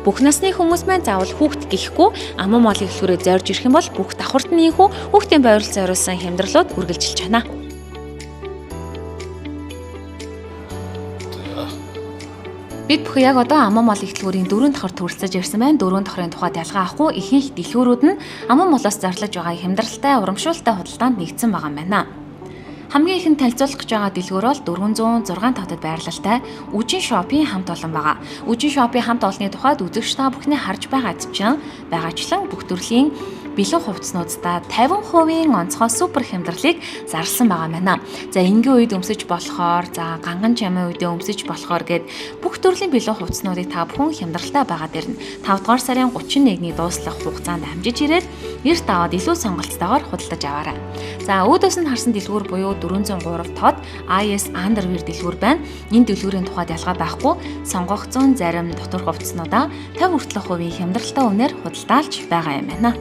бүх насны хүмүүс маань заавал хүүхд гэхгүй Амуу моолын эхлэгүүрээ зорж ирэх юм бол бүх давхарт нь ийхүү хүүхдийн бойрол зориулсан хямдралууд үргэлжилж байна. Бид бүхэн яг одоо Амуу мол дэлгүүрийн 4 давхар төрөлцөж ирсэн байна. 4 давхрын тухайд ялгаа авахгүй ихэнх дэлгүүрүүд нь Амуу молоос зарлаж байгаа хямдралтай урамшуултай худалдаанд нэгдсэн байгаа юм байна. Хамгийн ихэнд танилцуулах гэж байгаа дэлгүүр бол 406 хотод байрлалтай Үжин шопын хамт олон байгаа. Үжин шопын хамт олонны тухайд үзэгч та бүхний харж байгаачлан бүх төрлийн бэлэн хувцснуудаа 50% онцгой супер хямдралыг зарласан байгаа байна. За энгийн үед өмсөж болохоор, за ганган чамын үедээ өмсөж болохоор гэд бүх төрлийн бэлэн хувцснуудыг та бүхэн хямдралтай байгаа дэр нь 5 дугаар сарын 31-ний дуслах хугацаанд амжиж ирээд эрт аваад илүү сонголттойгоор худалдаж аваарай. За өөдөөс нь харсан дэлгүүр буюу 403 тод IS Underwear дэлгүүр байна. Энэ дэлгүүрийн тухайд ялгаа байхгүй сонгогдсон зарим дотор хувцснуудаа 50 хүртэлх хувийн хямдралтай үнээр худалдаалж байгаа юм байна.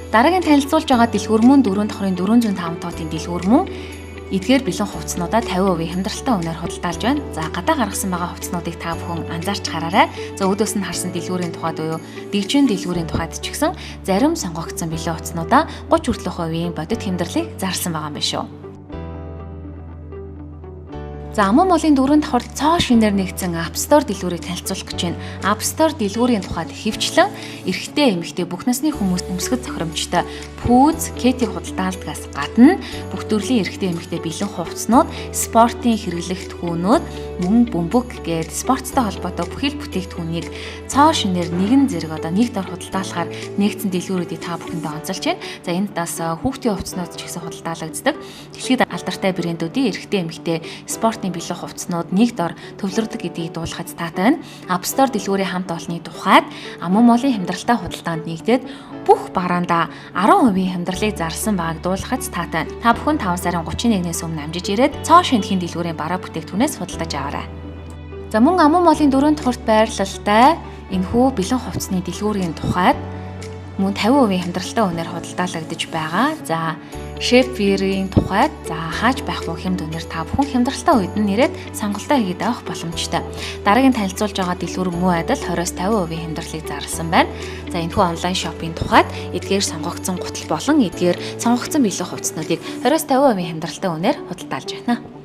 Дараагийн танилцуулж байгаа дэлгүүр мөн 4 давхрын 405 тоотын дэлгүүр мөн эдгээр бэлэн хувцснуудаа 50% хямдралтай үнээр худалдаалж байна. За гадаа гаргасан байгаа хувцснуудыг та бүхэн анзаарч хараарай. За өөдөөс нь харсан дэлгүүрийн тухайд буюу дэгжин дэлгүүрийн тухайд ч гэсэн зарим сонгогдсон бэлэн хувцснуудаа 30 хүртэлх хувийн бодит хямдралыг зарласан байгаа юм биш үү. За Аман молын дөрөв давхар цоо шинээр нэгдсэн App Store дэлгүүрийг танилцуулах гэж байна. App Store дэлгүүрийн тухайд хөвчлэн эрэгтэй эмэгтэй бүх насны хүмүүс өмсгөх зохиромжтой пүүз, кети худалдаалдгаас гадна бүх төрлийн эрэгтэй эмэгтэй бэлэн хувцснууд, спортын хэрэглэгдэхүүнүүд, мөн бөмбөг гээд спорттой холбоотой бүхэл бүтээгдэхүүнийг цоо шинээр нэгэн зэрэг одоо нэг дор худалдаалахаар нэгдсэн дэлгүүрүүдийг та бүхэндээ онцолж байна. За энд бас хүүхдийн хувцснууд ч гэсэн худалдаалагддаг. Дэлхийд алдартай брэндүүдийн эрэгтэй эмэгтэй спортын бэлэн хувцснууд нэг дор төвлөрдөг гэдгийг дуулахад таатай байна. App Store дэлгүүрийн хамт олонны тухайд Аман молын хямдралтай худалдаанд нэгдээд бүх бараандаа 10% хямдралыг зарласан байгааг дуулахад таатай байна. Та бүхэн 5 сарын 31-ээс өмнө амжиж ирээд цоо шинэхэн дэлгүүрийн бараа бүтээгдэхүүнээс худалдаж аваарай. За мөн Аман молын дөрөв давхарт байрлалтай энэхүү бэлэн хувцсны дэлгүүрийн тухайд мөн 50% хямдралтай үнээр худалдаалагдаж байгаа. За Шеф-Вирийн тухайд за хааж байхгүй хямд үнээр та бүхэн хямдралтай үед нь нэрээд сонголтоо хийгээд авах боломжтой. Дараагийн танилцуулж байгаа дэлгүүр мөн адил 20-50% хямдралыг зарласан байна. За энэхүү онлайн шопинг тухайд эдгээр сонгогдсон гутал болон эдгээр сонгогдсон бэлэн хувцснуудыг 20-50% хямдралтай үнээр худалдаалж байна.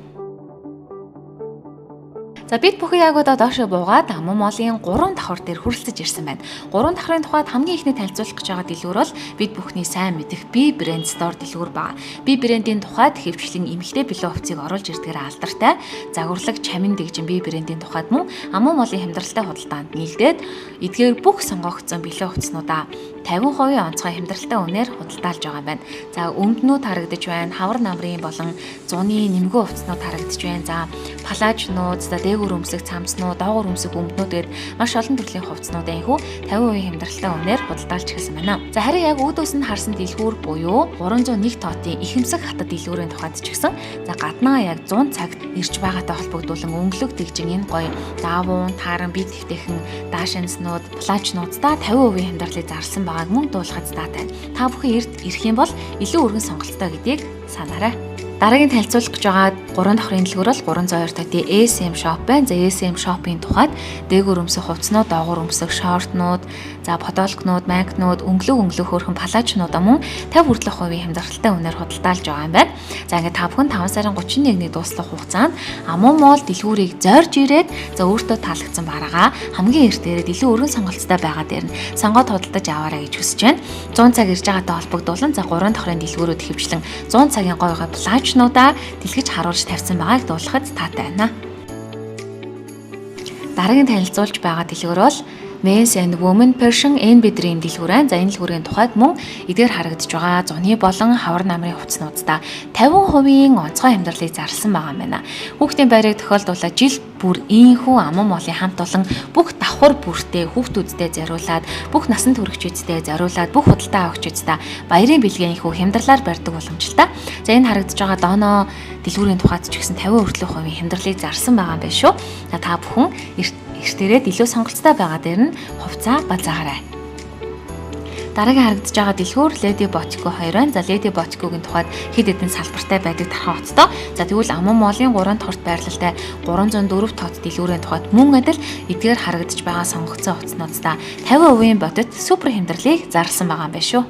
За бид бүхэн яг одоо доошо буугаад Аман молын 3 давхар дээр хүрэлцэж ирсэн байна. 3 давхрын тухайд хамгийн эхний танилцуулах гэж байгаа дэлгүүр бол бид бүхний сайн мэдэх B брэнд store дэлгүүр ба. B брэндийн тухайд хэвчлэн эмэгтэй бэлэн хувцсыг оруулж ирдгээр алдартай. Загварлаг чамин дэгжин B брэндийн тухайд мөн Аман молын хямдралтай худалдаанд нийлдээд эдгээр бүх сонгогдсон бэлэн хувцснуудаа 50% онцгой хямдралтай үнээр худалдаалж байгаа юм байна. За өмднүүд харагдаж байна. Хавар намрын болон зуны нэмгэн хувцснууд харагдаж байна. За палажнууд, за дээгүүр өмсөх цамцнууд, доогуур өмсөх өмднүүд гээд маш олон төрлийн хувцснууд энэхүү 50% хямдралтай үнээр худалдаалж эхэлсэн байна. За харин яг үүдөөс нь харсан дэлгүүр буюу 301 тоотын ихэмсэг хатад дэлгүүрийн тухайд ч гэсэн за гаднаа яг 100 цагт ирж байгаатай холбогдуулан өнгөлөг дэгжин энэ гоё даавуун, тааран, бие тэвтэйхэн даашинснууд, плажнуудаа 50% хямдралыг зарласан байгааг мөн дуулахад таатай. Та бүхэн эрт ирэх юм бол илүү өргөн сонголттой гэдгийг санаарай. Дараагийн танилцуулах гэж байгаа 3 давхрын дэлгүүр бол 302 тоотын SM shop байна. За SM shop-ын тухайд дээгүүр өмсөх хувцснууд, доогуур өмсөх шортнууд, за подолкнууд, майкнууд, өнгөлөг хөөрхөн палажнуудаа мөн 50 хүртэлх хувийн хямдралтай үнээр худалдаалж байгаа юм байна. За ингээд та бүхэн 5 сарын 31-ний дуслах хугацаанд Аман мол дэлгүүрийг зорж ирээд за өөртөө таалагдсан бараагаа хамгийн эрт ирээд илүү өргөн сонголттой байгаа дээр нь сонгоод худалдаж аваарай гэж хүсэж байна. 100 цаг ирж байгаатай холбогдуулан за 3 давхрын дэлгүүрүүд хөвчлэн 100 цагийн гой гой плажнуудаа дэлгэж харуулж тавьсан байгааг дуулахад таатай байна. Дараагийн танилцуулж байгаа дэлгүүр бол Men's and Women Persian NB Dream дэлгүүр байна. За энэ дэлгүүрийн тухайд мөн эдгээр харагдаж байгаа зуны болон хавар намрын хувцснуудаа 50% онцгой хямдралыг зарласан байгаа юм байна. Хүүхдийн байрыг тохиолдуулаад жил бүр ийхүү Аман молын хамт олон бүх давхар бүртээ хүүхдүүдтэй зориулаад, бүх насан туршидтэй зориулаад, бүх худалдаа авагчидтай баярын бэлгийн ийхүү хямдралаар барьдаг боломжтой. За энэ харагдаж байгаа Доно дэлгүүрийн тухайд ч гэсэн 50 хүртэлх хувийн хямдралыг зарласан байгаа юм байна шүү. За та бүхэн эрт ирээд илүү сонголттой байгаа дээр нь хувцас базаагаарай. Дараагийн харагдаж байгаа дэлгүүр Lady Boutique 2 байна. За Lady Boutique-ийн тухайд хэд хэдэн салбартай байдаг тархан хоттой. За тэгвэл Аман молын 3 дахьт байрлалтай 304 тоот дэлгүүрийн тухайд мөн адил эдгээр харагдаж байгаа сонгогдсон хувцснуудаа 50% бодит супер хямдралыг зарласан байгаа юм байна шүү.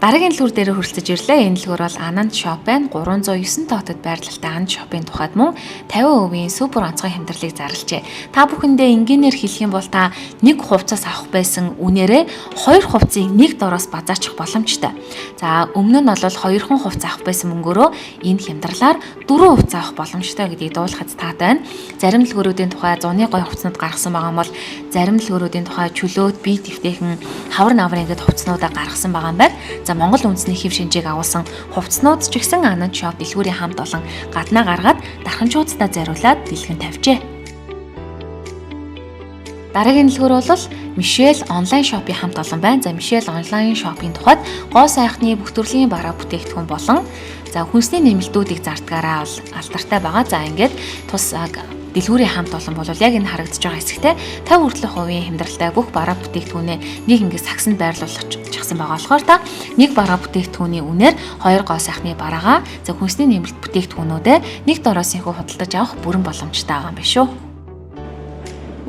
Дараагийн дэлгүүр дээр хүрэлцэж ирлээ. Энэ дэлгүүр бол Anand Shop байна. 309 тоотод байрлалтай Anand Shop-ын тухайд мөн 50% супер онцгой хямдралыг зарлажээ. Та бүхэндээ энгийнээр хэлэх юм бол та нэг хувцас авах байсан үнээрээ хоёр хувцсыг нэг дороос базаачих боломжтой. За өмнө нь бол хоёрхан хувцас авах байсан мөнгөөрөө энэ хямдралаар дөрвөн хувцас авах боломжтой гэдгийг дуулахад таатай байна. Зарим дэлгүүрүүдийн тухай зуны гоё хувцснууд гаргасан байгаа юм бол зарим дэлгүүрүүдийн тухай чөлөөт, бие тэвтэйхэн, хавар наврын ингээд хувцснуудаа гаргасан байгаа юм байна. За Монгол үндэсний хэв шинжийг агуулсан хувцснууд ч гэсэн Anand Shop дэлгүүрийн хамт олон гаднаа гаргаад дарханчуудтай зориулаад дэлгэн тавьжээ. Дараагийн дэлгүүр бол Мишель онлайн шопын хамт олон байна. За Мишель онлайн шопын тухайд гоо сайхны бүх төрлийн бараа бүтээгдэхүүн болон за хүнсний нэмэлтүүдийг зардгаараа бол алдартай байгаа. За ингээд тус дэлгүүрийн хамт олон бол яг энэ харагдаж байгаа хэсэгтээ 50 хүртэлх хувийн хямдралтай бүх бараа бүтээгдэхүүнээ нэг ингээд сагсанд байрлуулчихсан байгаа болохоор та нэг бараа бүтээгдэхүүний үнээр хоёр гоо сайхны бараагаа за хүнсний нэмэлт бүтээгдэхүүнүүдээ нэг дороос ихүү худалдаж авах бүрэн боломжтой байгаа юм байна шүү.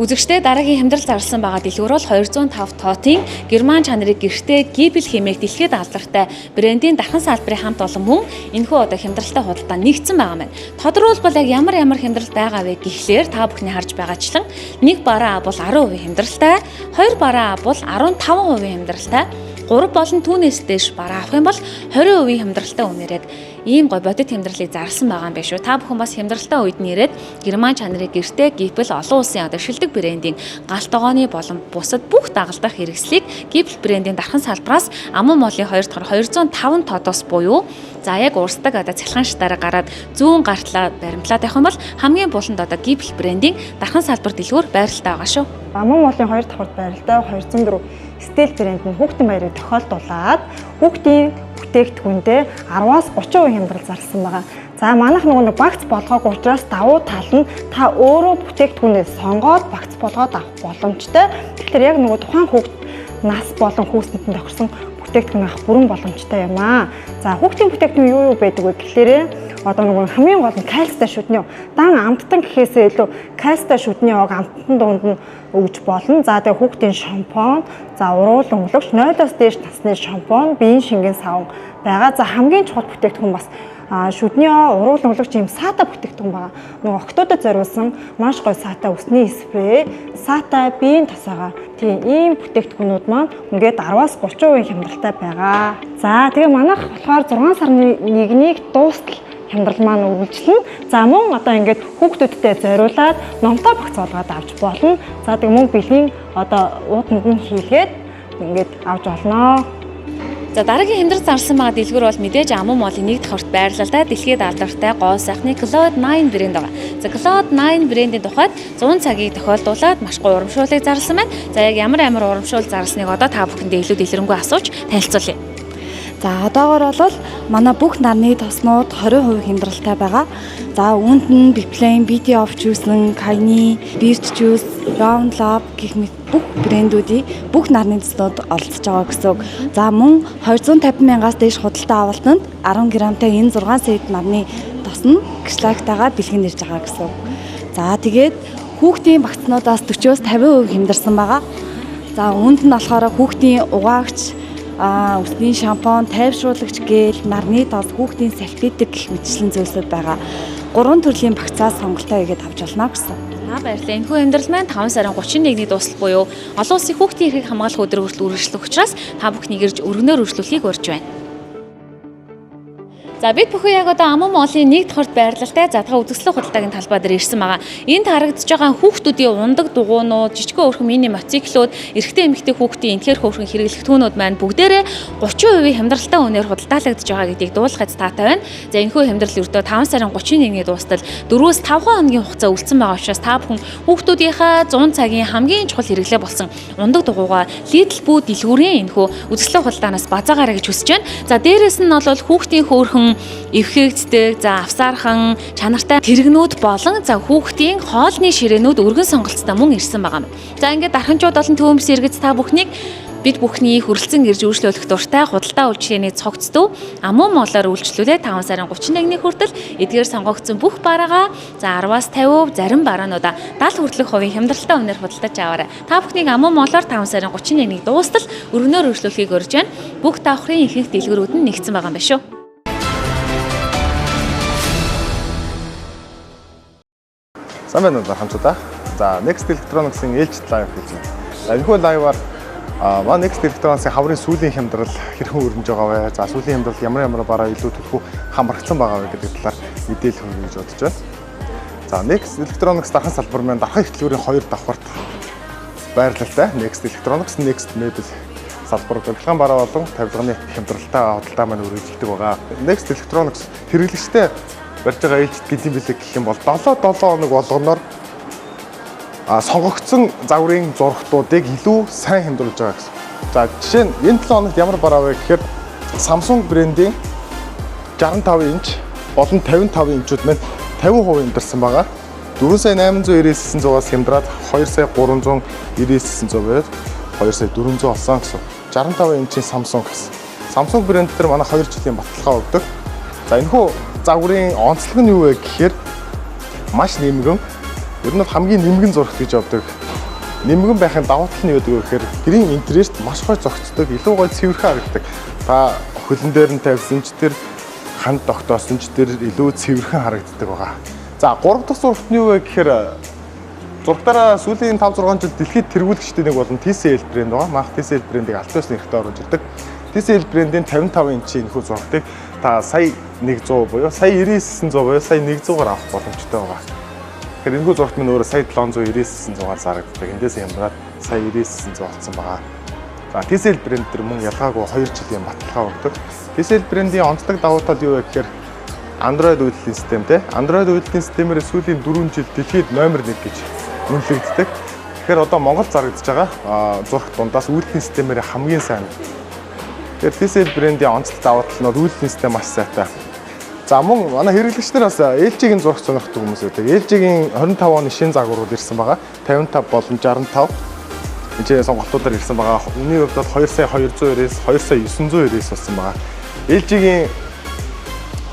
Үзэгчдээ, дараагийн хямдрал зарласан байгаа дэлгүүр бол 205 тоотын герман чанарыг гэртээ Giebel хэмээх дэлхийд алдартай брендийн дархан салбарын хамт олон мөн энэхүү одоо хямдралтай худалдаа нэгдсэн байгаа маань. Тодорхойлбол яг ямар ямар хямдрал байгаа вэ гэхлээр та бүхний харж байгаачлан нэг бараа бол 10% хямдралтай, хоёр бараа бол 15% хямдралтай, 3 болон түүнээс дээш бараа авах юм бол 20% хямдралтай үнээр яг ийм гой бодит хямдралыг зарласан байгаа юм байна шүү. Та бүхэн бас хямдралтай үед нь ирээд герман чанарыг гэртээ Giebel олон улсын одоо шилдэг брендийн гал тогооны болон бусад бүх дагалдах хэрэгслийг Giebel брендийн дархан салбараас Аман молын 2 дахь 205 тодос буюу за яг урсдаг одоо цахилгаан шатаараа гараад зүүн гартлаа баримтлаад явах юм бол хамгийн буланд одоо Giebel брендийн дархан салбар дэлгүүр байралтай байгаа шүү. Аман молын 2 давхарт байралтай 204 Стил брэнд нь хүүхдийн баярыг тохиолдуулаад хүүхдийн бүтээгдэхүүндээ 10-аас 30% хямдрал зарласан байгаа. За, манайх нөгөө нэг багц болгоогүй учраас давуу тал нь та өөрөө бүтээгдэхүүнээ сонгоод багц болгоод авах боломжтой. Тэгэхээр яг нөгөө тухайн хүүхд нас болон хүүсэнд нь тохирсон бүтээгдэхүүн авах бүрэн боломжтой юм аа. За, хүүхдийн бүтээгдэхүүн юу юу байдаг вэ гэхлээрээ одоо нөгөө хамгийн гол нь кальцтай шүдний дан амттан гэхээсээ илүү кальцтай шүдний ог амттан дунд нь өгж болно. За, тэгээ хүүхдийн шампунь, за уруул өнгөлөгч 0-оос дээш насны шампунь, биеийн шингэн савн байгаа. За, хамгийн чухал бүтээгдэхүүн бас шүдний уруул өнгөлөгч ийм сата бүтээгдэхүүн байгаа. Нөгөө октоодод зориулсан маш гоё сата үсний спрей, сата биеийн тосоогоо. Тийм ийм бүтээгдэхүүнүүд маань ингээд 10-аас 30% хямдралтай байгаа. За, тэгээ манайх болохоор 6 сарын 1-нийг дуустал хямдрал маань үргэлжлэнэ. За, мөн одоо ингээд хүүхдүүдтэй зориулаад номтой багц болгоод авч болно. За, тэг мөн бэлгийн одоо ууданд нь хийлгээд ингээд авч болно. За, дараагийн хямдрал зарласан байгаа дэлгүүр бол мэдээж Аман молын нэг давхарт байрлалтай дэлхийд алдартай гоо сайхны Cloud 9 брэнд байгаа. За, Cloud 9 брендийн тухайд 100 цагийг тохиолдуулаад маш гоё урамшууллыг зарласан байна. За, яг ямар ямар урамшуул зарласныг одоо та бүхэндээ илүү дэлгэрэнгүй асууж танилцуулъя. За, одоогор бол манай бүх нарны тоснууд 20% хямдралтай байгаа. За, үүнд нь Biplan, Beauty of Joseon, Kylie, Birch Juice, Round Lab гэх мэт бүх брэндүүдийн бүх нарны тоснууд оролцож байгаа гэсэн үг. За, мөн 250 мянгаас дээш худалдаа авалтанд 10 грамтай энэ 6 сет нарны тос нь гэрчлагтайгаа бэлгэн ирж байгаа гэсэн үг. За, тэгээд хүүхдийн багцнуудаас 40-оос 50% хямдарсан байгаа. За, үүнд нь болохоор хүүхдийн угаагч, үсний шампунь, тайвшруулагч гель, нарны тос, хүүхдийн салфетик гэх мэтчлэн зүйлсүүд байгаа. Гурван төрлийн багцаа сонголтоо хийгээд авч болно гэсэн. За, баярлалаа. Энэхүү хямдрал маань 5 сарын 31-ний дуустал буюу олон улсын хүүхдийн эрхийг хамгаалах өдөр хүртэл үргэлжлэх учраас та бүхнийг ирж өргөнөөр үргэлжлүүлэхийг урьж байна. За, бид бүхэн яг одоо Аман молын нэг давхарт байрлалтай задгаа үзэсгэлэн худалдаагийн талбай дээр ирсэн байгаа. Энд харагдаж байгаа хүүхдүүдийн ундаг дугуйнууд, жижигхэн өөрхөн мини мотоциклууд, эрэгтэй эмэгтэй хүүхдийн энхээр хөөрхөн хэрэглэх түүнүүд маань бүгдээрээ 30% хямдралтай үнээр худалдаалагдаж байгаа гэдгийг дуулахад таатай байна. За, энэхүү хямдрал ердөө 5 сарын 31-ний дуустал 4-5 хоногийн хугацаа үлдсэн байгаа учраас та бүхэн хүүхдүүдийнхээ 100 цагийн хамгийн чухал хэрэглээ болсон ундаг дугуйгаа Lidl бүү дэлгүүрийн энэхүү үзэсгэлэн худалдаанаас базаагаарай гэж хүсэж байна. За, дээрэс нь бол хүүхдийн хөөрхөн эвхэгддэг, за авсаархан чанартай тэрэгнүүд болон за хүүхдийн хоолны ширээнүүд өргөн сонголттой мөн ирсэн байгаа юм. За, ингээд дарханчууд болон төмс эргэц та бүхнийг бид бүхний хүрэлцэн ирж үйлчлүүлэх дуртай худалдаа үйлчилгээний цогц төв Амун молоор үйлчлүүлээ 5 сарын 31-ний хүртэл эдгээр сонгогдсон бүх бараагаа за 10-аас 50%, зарим бараануудаа 70 хүртэлх хувийн хямдралтай үнээр худалдаж аваарай. Та бүхнийг Амун молоор 5 сарын 31-ний дуустал өргөнөөр үйлчлүүлэхийг урьж байна. Бүх давхрын ихэнх дэлгүүрүүд нь нэгдсэн байгаа юм байна шүү. Сайн байна уу хамтдаа. За, Next Electronics-ийн ээлжит live хийж байна. За, энэхүү live-аар манай Next Electronics-ийн хаврын сүүлийн хямдрал хэрхэн өрнөж байгаа вэ? За, сүүлийн хямдрал ямар ямар бараа илүү түлхүү хамрагдсан байгаа вэ гэдэг талаар мэдээлэл хүргье гэж бодож байна. За, Next Electronics дархан салбар маань дархан ихтлгүүрийн хоёр давхарт байрлалтай. Next Electronics, Next Mebel салбар барилгаан бараа болон тавилганы хямдралтай худалдаа маань үргэлжилдэг байгаа. Next Electronics хэрэглэгчтэй барьж байгаа ээлжит гэдэм билэг гэх юм бол 7 7 хоног болгоноор сонгогдсон загварын зурагтуудыг илүү сайн хямдруулж байгаа гэсэн. За, жишээ нь энэ 7 хоногт ямар бараа вэ гэхээр Samsung брендийн 65 инч болон 55 инчүүд маань 50% хямдарсан байгаа. 4 сая 899-аас хямдраад 2 сая 399 байд 2 сая 400 болсон гэсэн. 65 инчийн Samsung гэсэн. Samsung брэнд дээр манай 2 жилийн баталгаа өгдөг. За, энэхүү загварын онцлог нь юу вэ гэхээр маш нэмгэн Ер нь бол хамгийн нэмгэн зурагт гэж явдаг. Нэмгэн байхын давуу тал нь юу гэдэг вэ гэхээр гэрийн интерьерт маш гоё зохицдог, илүү гоё цэвэрхэн харагддаг. Та хөлн дээр нь тавьсан ч тэр ханд тогтоосон ч тэр илүү цэвэрхэн харагддаг байгаа. За, 3 дахь зурагт нь юу вэ гэхээр зургатаараа сүүлийн 5 6 жил дэлхийд тэргүүлэгчдийн нэг болон TCL брэнд байгаа. Манайх TCL брендийг аль биесны эрхтээ оруулж ирдэг. TCL брендийн 55 инчийн энэхүү зурагтыг та сая 100 буюу сая 99 100 буюу сая 100-аар авах боломжтой байгаа. Тэгэхээр энэхүү зурагт минь өөрөө сая 799 100-аар зарагддаг. Эндээс хямдраад сая 99 100 болсон байгаа. За, TCL брэнд төр мөн ялгаагүй 2 жилийн баталгаа өгдөг. TCL брендийн онцлог давуу тал юу вэ гэхээр Android үйлдлийн систем те. Android үйлдлийн системээр сүүлийн 4 жил дэлхийд номер 1 гэж үнэлэгддэг. Тэгэхээр одоо Монгол зарагдаж байгаа зурагт дундаас үйлдлийн системээр хамгийн сайн. Тэгэхээр TCL брендийн онцлог давуу тал нь бол үйлдлийн систем маш сайтай. За, мөн манай хэрэглэгч нар бас LG-ийн зурагт сонирхдаг хүмүүс байдаг. LG-ийн 25 оны шинэ загварууд ирсэн байгаа. 55 болон 65 энэ сонголтуудаар ирсэн байгаа. Үнийн хувьд бол 2 сая 299-ээс 2 сая 999 болсон байгаа. LG-ийн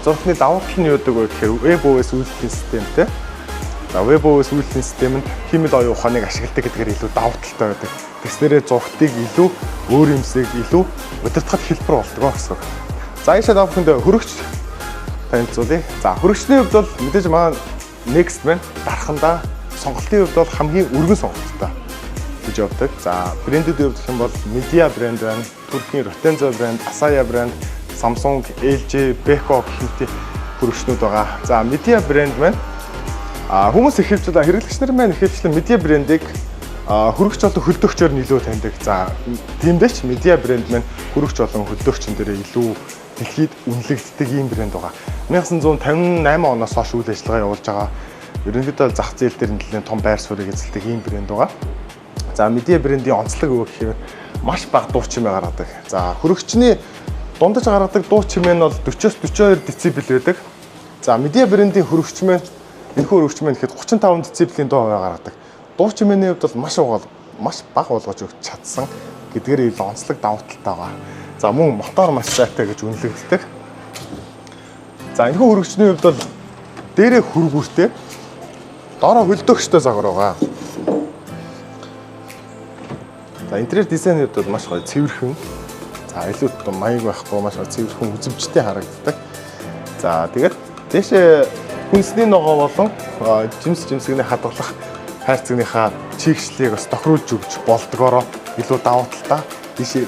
зурагтны давуу тал нь юу гэдэг вэ гэхээр WebOS үйлдлийн системтэй. За, WebOS үйлдлийн систем нь хиймэл оюун ухааныг ашигладаг гэдгээр илүү давуу талтай байдаг. Тэгснээрээ зурагтыг илүү өөр юмсыг илүү удирдахад хэлбэр болдог гэсэн үг. За, ийшээ та бүхэнд хөрөгч танилцуулъя. За, хөрөгчний хувьд бол мэдээж манай Next маань дархандаа сонголтын хувьд бол хамгийн өргөн сонголттой гэж явдаг. За, брэндүүдийн хувьд гэх юм бол Midea брэнд байна, Туркийн Rotenzo брэнд, Asaya брэнд, Samsung, LG, Beko гэх мэт хөрөгчнүүд байгаа. За, Midea брэнд маань хүмүүс ихэвчлэн, хэрэглэгч нар маань ихэвчлэн Midea брендийг хөрөгч болон хөлдөөгчөөр нь илүү таньдаг. За, тиймдээ ч Midea брэнд маань хөрөгч болон хөлдөөгчөн дээр илүү дэлхийд үнэлэгддэг ийм брэнд байгаа. 1958 оноос хойш үйл ажиллагаа явуулж байгаа. Ерөнхийдөө зах зээл дээр нэлээд том байр суурийг эзэлдэг ийм брэнд байгаа. За, Midea брендийн онцлог юу гэхээр маш бага дуу чимээ гаргадаг. За, хөрөгчний дундаж гаргадаг дуу чимээ нь бол 40-оос 42 децибел байдаг. За, Midea брендийн хөрөгч маань, энэхүү хөрөгч маань гэхэд 35 децибелийн дуу хувиа гаргадаг. Дуу чимээний хувьд бол маш бага болгож өгч чадсан гэдгээр илүү онцлог давуу талтай байгаа. За, мөн мотор маш сайтай гэж үнэлэгддэг. За, энэхүү хөрөгчний хувьд бол дээрээ хөргүүртэй, доороо хөлдөөгчтэй загвар байгаа. За, интерьер дизайны хувьд бол маш гоё цэвэрхэн. За, илүү маяг байхгүй, маш гоё цэвэрхэн үзэмжтэй харагддаг. За, тэгээд дээшээ хүнсний ногоо болон жимс жимсгний хадгалах хайрцагныхаа чийгшлийг бас тохируулж өгч болдгоороо илүү давуу талтай, дээшээ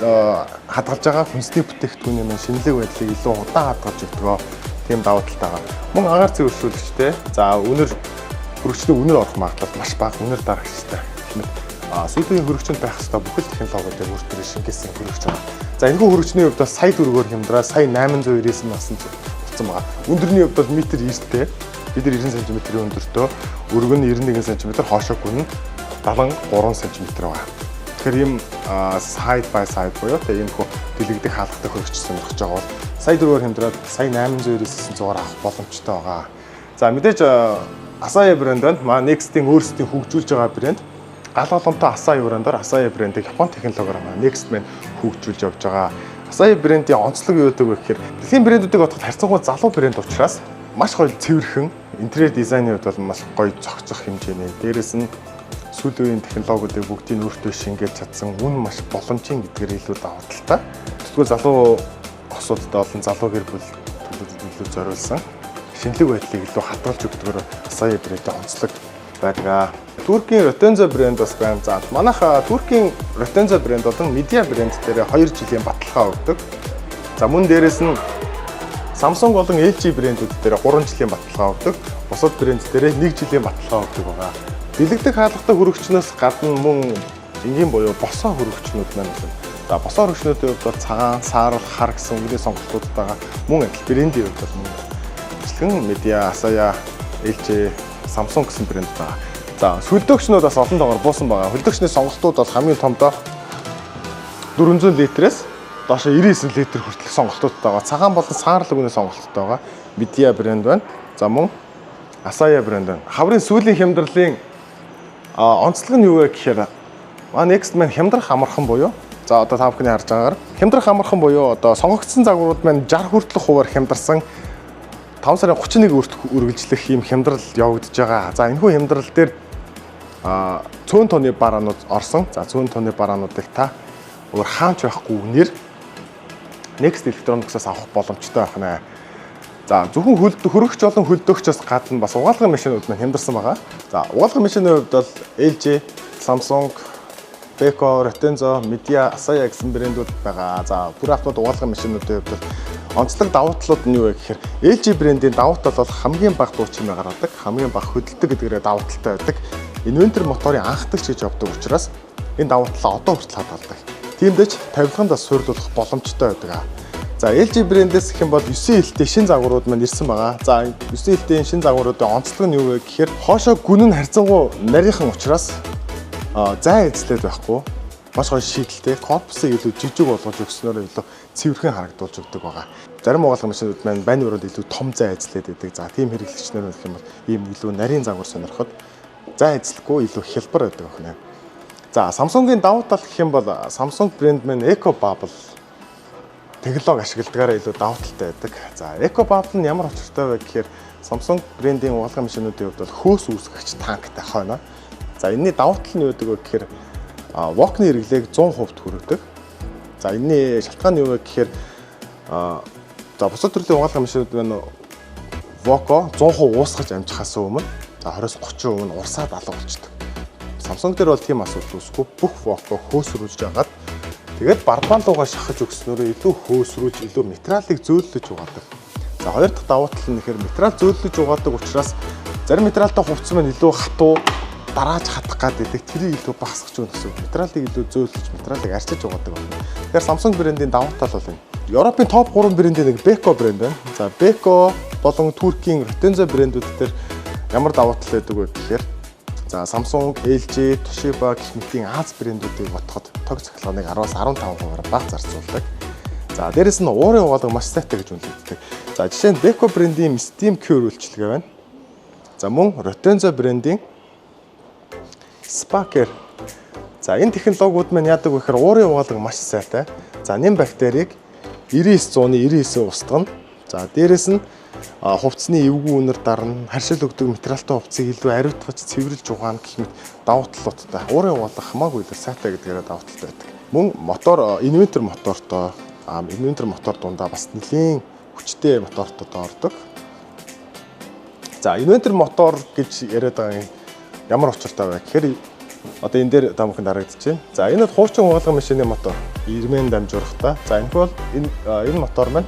хадгалж байгаа хүнсний бүтээгдэхүүний маань шинэлэг байдлыг илүү удаан хадгалж өгдөгөө, тийм давуу талтай байгаа. Мөн агаар цэвэршүүлэгчтэй. За, үнэр, хөрөгчний үнэр орох магадлал маш бага, үнэр дарагчтай. Гэх мэт сүүлийн хөрөгчөнд байх ёстой бүхэл технологиудыг өөртөө шингээсэн хөрөгч байна. За, энэхүү хөрөгчний хувьд бас сая төгрөгөөр хямдраа сая 899 болсон болсон байгаа. Өндөрний хувьд бол метр 90-тэй. Бид нар 90 см-ийн өндөртөө, өргөн нь 91 см, хоошоо гүн нь 73 см байгаа. Тэгэхээр ийм side by side буюу тэгээ ийм хөө дэлгэгдэх хаалгатай хөрөгч сонирхож байгаа бол сая төгрөгөөр хямдраад сая 899 зугаар авах боломжтой байгаа. За, мэдээж Asaya брэнд байна. Маа Next-ийн өөрсдийн хөгжүүлж байгаа брэнд. Гал голомтой Asahi брендээр, Asahi брендийг Япон технологиор маань Next маань хөгжүүлж явж байгаа. Asahi брендийн онцлог юу гэдэг вэ гэхээр дэлхийн брэндүүдийг бодоход харьцангуй залуу брэнд учраас маш гоё цэвэрхэн, интерьер дизайны хувьд бол маш гоё зохицох хэмжээний. Дээрээс нь сүүлийн үеийн технологиудыг бүгдийг өөртөө шингээж чадсан, үн маш боломжийн гэдгээр илүү давуу талтай. Тэгвэл залуу охсуудтай болон залуу гэр бүл илүү зориулсан шинэлэг байдлыг илүү хадгалж өгдөгөөр Asahi брендийн онцлог байдаг. Туркийн Rotenzo брэнд бас байна. За, манайх Туркийн Rotenzo брэнд болон Midea брэнд дээр 2 жилийн баталгаа өгдөг. За, мөн дээрээс нь Samsung болон LG брэндүүд дээр 3 жилийн баталгаа өгдөг. Бусад брэнд дээр 1 жилийн баталгаа өгдөг байгаа. Дэлгэгдэх хаалгатай хөрөгчнөөс гадна мөн энгийн буюу босоо хөрөгчнүүд маань байна. За, босоо хөрөгчнүүдийн хувьд бол цагаан, саарал, хар гэсэн өнгөний сонголтууд байгаа. Мөн адил брендийн хувьд бол мөн ижилхэн Midea, Asaya, LG, Samsung гэсэн брэнд байгаа. За, хөлдөөгчнүүд бас олон тоогоор буусан байгаа. Хөлдөөгчний сонголтууд бол хамгийн томдоо 400 литрээс доошо 99 литр хүртэлх сонголтуудтай байгаа. Цагаан болон саарал өнгөний сонголттой байгаа. Midea брэнд байна. За, мөн Asaya брэнд байна. Хаврын сүүлийн хямдралын онцлог нь юу вэ гэхээр маа Next маань хямдрах амархан буюу, за, одоо та бүхний харж байгаагаар хямдрах амархан буюу одоо сонгогдсон загварууд маань 60 хүртэлх хувиар хямдарсан, 5 сарын 31 үргэлжлэх ийм хямдрал явагдаж байгаа. За, энэхүү хямдрал дээр Цөөн тооны бараанууд орсон. За, цөөн тооны бараануудыг та өөр хаач байхгүй үнээр Next Electronics-аас авах боломжтой байх нэ. За, зөвхөн хөрөгч болон хөлдөөгчөөс гадна бас угаалгын машинууд маань хямдарсан байгаа. За, угаалгын машины хувьд бол LG, Samsung, Beko, Rotenzo, Midea, Asaya гэсэн брэндүүд байгаа. За, бүр автомат угаалгын машинуудын хувьд бол онцлог давуу талууд нь юу вэ гэхээр LG брендийн давуу тал бол хамгийн бага дуу чимээ гаргадаг, хамгийн бага хөдөлдөг гэдгээрээ давуу талтай байдаг. Инвертер моторын анхдагч гэж явдаг учраас энэ давуу талаа одоо хүртэл хадгалдаг. Тиймдэж тавилганд бас суйрлуулах боломжтой байдаг. За, LG брэндээс гэх юм бол 9 илтэй шин загварууд маань ирсэн байгаа. За, 9 илтийн шин загваруудын онцлог нь юу вэ гэхээр хоошоо гүн нь харьцангуй нарийнхан учраас зай эзлээд байхгүй, маш гоё шийдэлтэй, корпусыг илүү жижиг болгож өгснөөр илүү цэвэрхэн харагдуулж өгдөг байгаа. Зарим угаалгын машинууд маань байны өрөөнд илүү том зай эзлээд байдаг. За, тийм хэрэглэгч нар гэх юм бол ийм илүү нарийн загвар сонирхоод зай эзлэхгүй, илүү хялбар байдаг охин. За, Samsung-ийн давуу тал гэх юм бол Samsung брэнд маань Eco Bubble технологи ашигладгаараа илүү давуу талтай байдаг. За, Eco Bubble нь ямар учиртай вэ гэхээр Samsung брендийн угаалгын машинуудын хувьд бол хөөс үүсгэгч танктай хойно. За, энэний давуу тал нь юу гэдэг вэ гэхээр вокны хэрэглээг 100% хүргэдэг. За, энэний шалтгаан нь юу вэ гэхээр за, бусад төрлийн угаалгын машинууд байна, воко 100% уусгаж амжихаас өмнө, за, 20-30% нь урсаад алга болчдөг. Samsung дээр бол тийм асуудал үүсэхгүй, бүх воко хөөсрүүлж агаад, тэгээд барбан луугаа шахаж өгснөөрөө илүү хөөсрүүлж, илүү материалыг зөөллөж угаадаг. За, хоёр дахь давуу тал нь нэхэр материал зөөллөж угаадаг учраас зарим материалтай хувцас маань илүү хатуу дарааж хатах гад байдаг. Тэрийг илүү багасгах өгнө гэсэн үг. Материалыг илүү зөөллөж, материалыг арчиж угаадаг байна. Тэгэхээр Samsung брендийн давуу тал бол энэ. Европын топ 3 брендийн нэг Beko брэнд байна. За, Beko болон Туркийн Rotenzo брэндүүд дээр ямар давуу тал байдаг вэ гэхээр, за, Samsung, LG, Toshiba гэх мэтийн Ази брэндүүдийг бодоход тог цахилгааныг 10-аас 15%-аар бага зарцуулдаг. За, дээрэс нь уурын угаалга маш сайтай гэж үнэлэгддэг. За, жишээ нь Beko брендийн Steam Cure үйлчилгээ байна. За, мөн Rotenzo брендийн Spaker. За, энэ технологиуд маань яадаг вэ гэхээр уурын угаалга маш сайтай. За, нэм бактерийг 99-199 устгана. За, дээрэс нь хувцсны эвгүй үнэр дарна, харшил өгдөг материалтай хувцсыг илүү ариутгаж, цэвэрлж угаана гэх мэт давуу талуудтай. Уурын угаалга хамаагүй илүү сайтай гэдгээрээ давуу талтай байдаг. Мөн мотор инвертер мотортой, инвертер мотор дундаа бас нэлийн хүчтэй мотортой ордог. За, инвертер мотор гэж яриад байгаа юм ямар учиртай вэ гэхээр одоо энэ дээр та бүхэнд харагдаж байна. За, энэ бол хуучин угаалгын машины мотор. Ирмэн дамжуурхтай. За, энэ бол энэ мотор маань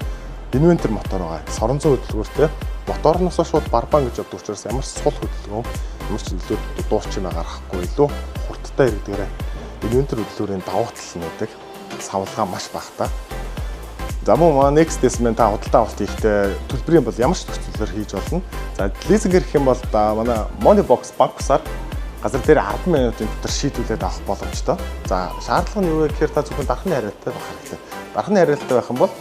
инвертер мотор байгаа. Сорон зүй хөдөлгөөртэй. Моторноос шууд барбан гэж явдаг учраас ямар ч сул хөдөлгөөн, ямар ч илүү дуу чимээ гаргахгүй, илүү хурдтай ирдгээрээ инвертер хөдөлгөөрийн давуу тал нь байдаг. Савлгаа маш багатай. За, мөн манай Next S маань та худалдаа авалт хийхдээ төлбөрийн бол ямар ч нөхцөлөөр хийж болно. За, лизингээр гэх юм бол манай Money Box банк усаар газар дээр 10 минутын дотор шийдвүлээд авах боломжтой. За, шаардлага нь юу вэ гэхээр та зөвхөн дархны хариалттай байх хэрэгтэй. Дархны хариалттай байх юм бол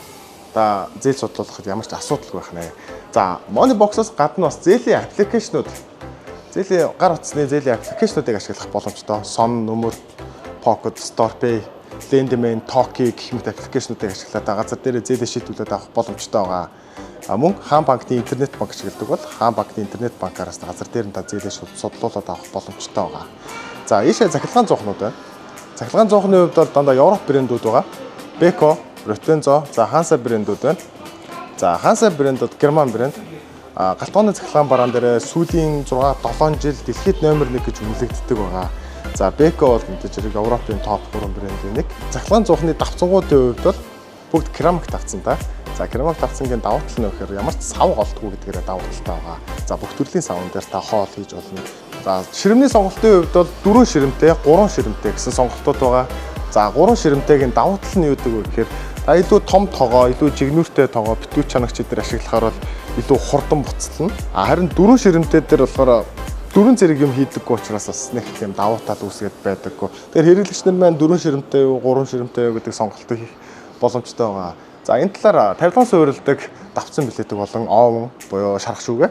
та зээл судлуулахад ямар ч асуудалгүй байх нэ. За, Money Box-оос гадна бас зээлийн application ууд, зээлийн гар утасны зээлийн application уудыг ашиглах боломжтой. Сон, Нөмөр, Pocket, StorePay, Lendman, Toki гэх мэт application уудыг ашиглаад газар дээр зээлээ шийдвүлээд авах боломжтой байгаа. А мөн Хаан банкны интернет банк ашигладаг бол Хаан банкны интернет банкараас газар дээр нь та зээлээ судлуулад авах боломжтой байгаа. За, ийшээ цахилгаан зуухнууд байна. Цахилгаан зуухны хувьд бол дандаа Европ брэндүүд байгаа. Beko, Rotenzo, за, Hansa брэндүүд байна. За, Hansa брэнд бол Герман брэнд. А галт тогооны цахилгаан бараан дээр сүүлийн 6 7 жил дэлхийд номер 1 гэж үнэлэгддэг байгаа. За, Beko бол мэдээж хэрэг Европын топ 3 брендийн нэг. Цахилгаан зуухны давцангуудын хувьд бол бүгд керамик давцантай. За, керамик давцангийн давуу тал нь гэхээр ямар ч сав голдгүй гэдгээрээ давуу талтай байгаа. За, бүх төрлийн савн дээр та хоол хийж болно. За, ширэмний сонголтын хувьд бол 4 ширэмтэй, 3 ширэмтэй гэсэн сонголтууд байгаа. За, 3 ширэмтэйгийн давуу тал нь юу гэдэг вэ гэхээр та илүү том тогоо, илүү жигнүүртэй тогоо, битүү чанагч дээр ашиглахаар бол илүү хурдан буцална. А харин 4 ширэмтэй дээр болохоор дөрвөн зэрэг юм хийдэггүй учраас бас нэг тийм давуу тал үүсгээд байдаггүй. Тэгэхээр хэрэглэгч нар маань дөрвөн ширэмтэй юу, гурван ширэмтэй юу гэдэг сонголтыг хийх боломжтой байгаа. За, энэ талаар тавилган суурилдаг, давцсан бэлээдэг болон oven буюу шарах шүүгээ.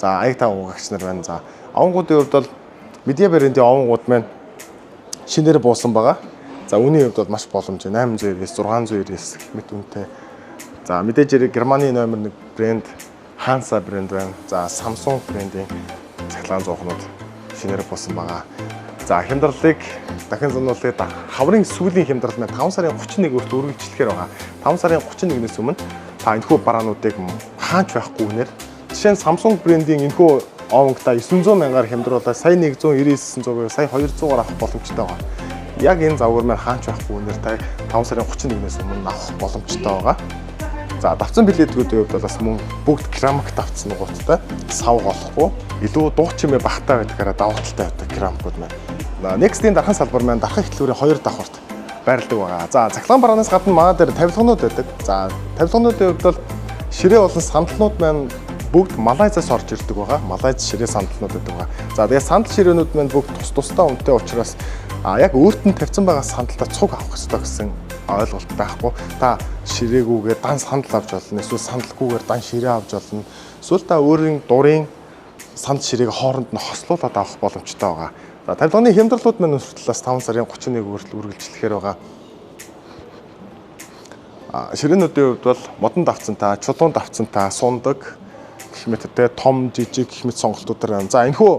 За, аяг та угаагч нар байна. За, овонгуудын хувьд бол Midea брендийн овонгууд маань шинээр буусан байгаа. За, үнийн хувьд бол маш боломжтой, 899, 699 гэх мэт үнэтэй. За, мэдээж хэрэг Германы номер 1 брэнд Hansa брэнд байна. За, Samsung брендийн цахилгаан зуухнууд шинээр буусан байгаа. За хямдралыг дахин сануулъя. Хаврын сүүлийн хямдрал маань 5 сарын 31-нд үргэлжлэхээр байгаа. 5 сарын 31-ээс өмнө та энэхүү бараануудыг хаач байхгүй үнээр. Жишээ нь Samsung брендийн энэхүү овонгта 900 мянгаар хямдруулаад сая 199 буюу сая 200-аар авах боломжтой байгаа. Яг энэ загвар маань хаач байхгүй үнээр та 5 сарын 31-ээс өмнө авах боломжтой байгаа. За давцсан билетгүүдийн хувьд бол бас мөн бүгд керамик давцсан нугууттай, сав голохгүй, илүү дуу чимээ багтаа байдгаараа давуу талтай байдаг керамикууд маань. Next-ийн дархан салбар маань дархан хөтөлбөрийн 2 давхарт байрладаг байгаа. За цахилгаан бараанаас гадна манай дээр тавилганууд байдаг. За тавилгануудын хувьд бол ширээ болон сандалнууд маань бүгд Малайзаас орж ирдэг байгаа. Малайз ширээ сандалнууд байдаг байгаа. За тэгээ сандал ширээнүүд маань бүгд тус тусдаа үнэтэй учраас яг өөрт нь тавьсан байгаа сандалтаа цуг авах ёстой гэсэн ойлголт байхгүй. Та ширээгүүгээр дан сандал авч болно. Эсвэл сандалгүйгээр дан ширээ авч болно. Эсвэл та өөрийн дурын сандал ширээг хооронд нь хослуулад авах боломжтой байгаа. За тавилганы хямдралууд маань өндөр талаас 5 сарын 31 хүртэл үргэлжлэхээр байгаа. Ширээнүүдийн хувьд бол модон давцантай, чулуун давцантай, сундаг гэх мэт те том жижиг гэх мэт сонголтуудаар байна. За энэхүү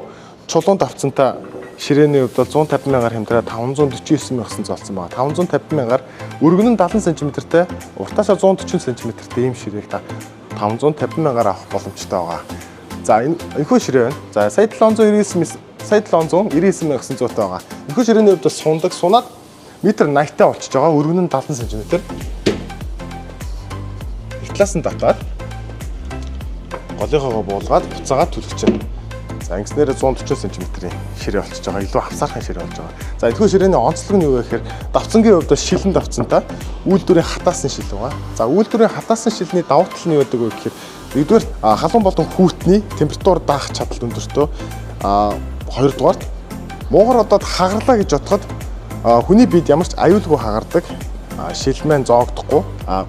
чулуун давцантай ширээний хувьд бол 150 мянгаар хямдраад 549 мянган золцсон байгаа. 550 мянгаар өргөн нь 70 см-тэй, уртаасаа 140 см-тэй ийм ширээг та 550 мянгаар авах боломжтой байгаа. За энэхүү ширээ байна. За сая 799 сая 799 900 байгаа. Энэхүү ширээний хувьд бол сундаг, сунаад метр 80-тай болчихж байгаа. Өргөн нь 70 см. Нэг талаас нь татаад голынхоогоо буулгаад буцаагаад түлхэж байна. За ингэснээр 140 см-ийн ширээ болчихж байгаа. Илүү хавсаархан ширээ болж байгаа. За энэхүү ширээний онцлог нь юу вэ гэхээр давцангийн хувьд бол шилэн давцантай үйлдвэрийн хатаасан шил байгаа. За үйлдвэрийн хатаасан шилний давуу тал нь юу гэдэг вэ гэхээр нэгдүгээр халуун болон хүүтний температур даах чадал өндөртөө, хоёрдугаарт муугар одоод хагарлаа гэж бодоход хүний биед ямар ч аюулгүй хагардаг, шил маань зоогдохгүй.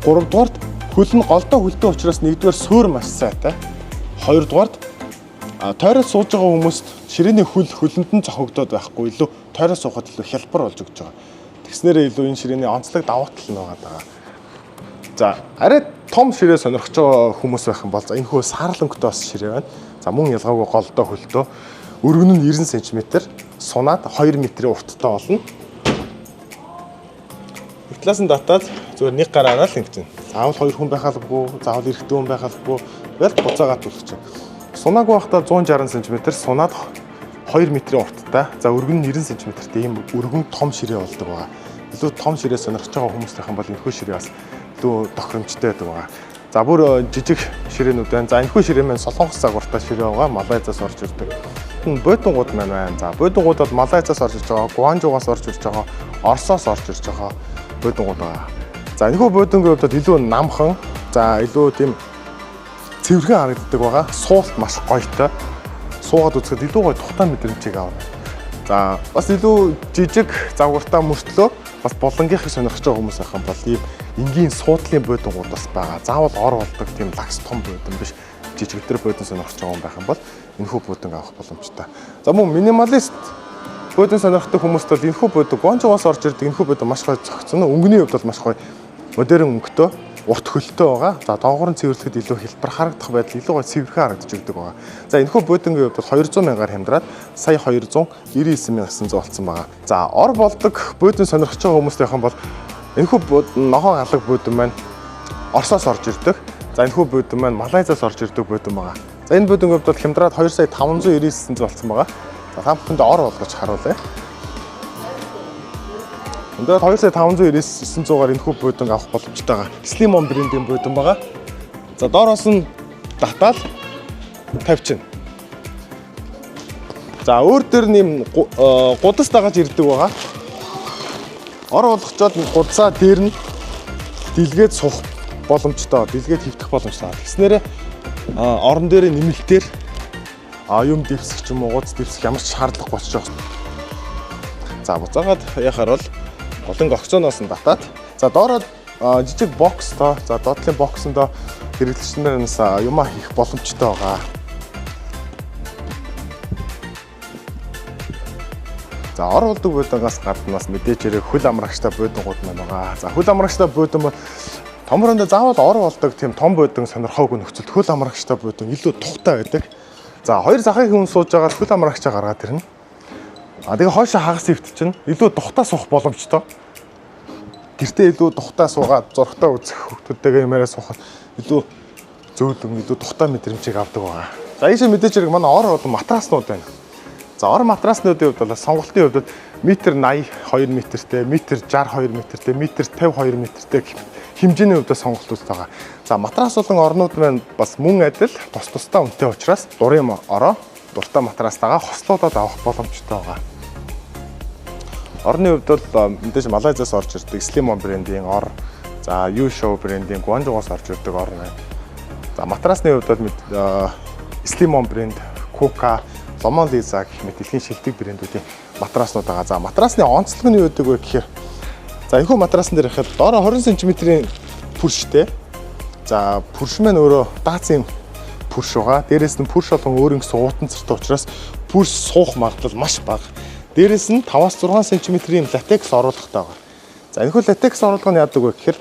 Гуравдугаарт хөл нь голдоо хөлтөө учраас нэгдүгээр суур маш сайтай. Хоёрдугаарт тойроод сууж байгаа хүмүүст ширээний хөл хөлөнд нь цохогдоод байхгүй, илүү тойроод суухад илүү хялбар болж өгч байгаа. Тэгснээрээ илүү энэ ширээний онцлог давуу тал нь байгаа. За арай том ширээ сонирхож байгаа хүмүүс байх юм бол за энэ хөө саарл өнгөтэй бас ширээ байна. За мөн ялгаагүй голдоо хөлтөө өргөн нь 90 см, сунаад 2 метрийн урттай болно. Нэг талаас нь татаад зүгээр нэг гараараа л ингэж. Заавал хоёр хүн байх албагүй, заавал эрэгтэй хүн байх албагүй. Тэгэл буцаагаад түлхэж. Сунаагүй байхдаа 160 см, сунаад 2 метрийн урттай. За өргөн нь 90 см-тэй ийм өргөн том ширээ болдог байгаа. Илүү том ширээ сонирхож байгаа хүмүүс байх юм бол энэхүү ширээ бас илүү тохиромжтой байдаг байгаа. За бүр жижиг ширээнүүд байна. За энэхүү ширээ маань солонгос загвартай ширээ байгаа. Малайзаас орж ирдэг. Бөдөнгууд маань байна. За бөдөнгууд бол Малайзаас орж ирж байгаа, Гуанжуугаас орж ирж байгаа, Оросоос орж ирж байгаа бөдөнгууд байгаа. За энэхүү бөдөнгийн хувьд илүү намхан, за илүү тийм цэвэрхэн харагддаг байгаа. Суулт маш гоётой. Суугаад үзэхэд илүү гоё тухтай мэдрэмжийг авна. За бас илүү жижиг загвартай мөртлөө бас булангийнхыг сонирхож байгаа хүмүүс байх юм бол ийм энгийн суудлын бөдөнгууд бас байгаа. Заавал ор болдог тийм лагс том бөдөн биш. Жижиг төр бөдөн сонирхож байгаа хүн байх юм бол энэхүү бөдөнг авах боломжтой. За мөн минималист бөдөн сонирхдаг хүмүүст бол энэхүү бөдөн Гуанжуугаас орж ирдэг энэхүү бөдөн маш гоё зохицсон. Өнгөний хувьд бол маш гоё модерн өнгөтэй, урт хөлтөө байгаа. За доогуур нь цэвэрлэхэд илүү хялбар харагдах байдал илүү гоё цэвэрхэн харагдаж өгдөг байгаа. За энэхүү бөдөнгийн хувьд бол 200 мянгаар хямдраад сая 299 900 болсон байгаа. За ор болдог бөдөн сонирхож байгаа хүмүүст байх юм бол энэхүү ногоон алаг бөдөн маань Оросоос орж ирдэг. За энэхүү бөдөн маань Малайзаас орж ирдэг бөдөн байгаа. За энэ бөдөнгийн хувьд бол хямдраад 2 сая 599 болсон байгаа. За та бүхэнд ор болгож харуулъя. Өндөр 2 сая 599-аар энэхүү бөдөнг авах боломжтой байгаа. Slimon брендийн бөдөн байгаа. За доороос нь татаал тавьчихна. За өөр дөр нэм гудас дагаж ирдэг байгаа. Ор болгочоод гудсаа дээр нь дэлгээд суух боломжтой, дэлгээд хөвтөх боломжтой. Тэгснээрээ орон дээр нэмэлтээр юм дэвсэх ч юм уу, гудас дэвсэх ямар ч шаардлагагүй болчих жоох. За буцаагаад яхаар бол голон огцооноос нь татаад за доороо жижиг бокстой, за доотлын боксондоо хэрэглэгчнээс юмаа хийх боломжтой байгаа. За ор болдог бөдөнгөөс гадна бас мэдээж хэрэг хөл амрагчтай бөдөнгууд маань байгаа. За хөл амрагчтай бөдөн томрондоо заавал ор болдог тийм том бөдөн сонирхоогүй нөхцөлд хөл амрагчтай бөдөн илүү тухтай байдаг. За хоёр захын хүн сууж байгаа хөл амрагчаа гаргаад ирнэ. А тэгээ хойшоо хагас эвт чинь илүү тухтаа суух боломжтой. Гэртээ илүү тухтаа суугаад зургатаа үзэх хүмүүстэйгээ юмараа суухад илүү зөөлөн, илүү тухтаа мэдрэмжийг авдаг байгаа. За ийшээ мэдээж хэрэг манай ор болон матраснууд байна. За ор матраснуудын хувьд бол сонголтын хувьд метр 82 метртэй, метр 62 метртэй, метр 52 метртэй гэх хэмжээний хувьд сонголтууд байгаа. За матрас болон орнууд маань бас мөн адил тус тусдаа үнэтэй учраас дурын ороо дуртай матрастайгаа хослуулаад авах боломжтой байгаа. Орны хувьд бол мэдээж Малайзиас орж ирдэг Slimon брендийн ор, за U-Show брендийн Гуанжуугаас орж ирдэг ор байна. За матрасны хувьд бол Slimon бренд, Kuka, Lomon Lisa гэх мэт дэлхийн шилдэг брэндүүдийн матраснууд байгаа. За матрасны онцлог нь юу гэдэг вэ гэхээр за энэхүү матрасн дээр ихэд доороо 20 см-ийн пүрштэй. За пүрш маань өөрөө даацын пүрш байгаа. Дээрээс нь пүрш болгон өөр ингэсэн уутан цартай учраас пүрш суух магадлал маш бага. Дээрээс нь 5-6 см-ийн латекс оруулахтай байгаа. За энэхүү латекс оруулга нь яадаг вэ гэхээр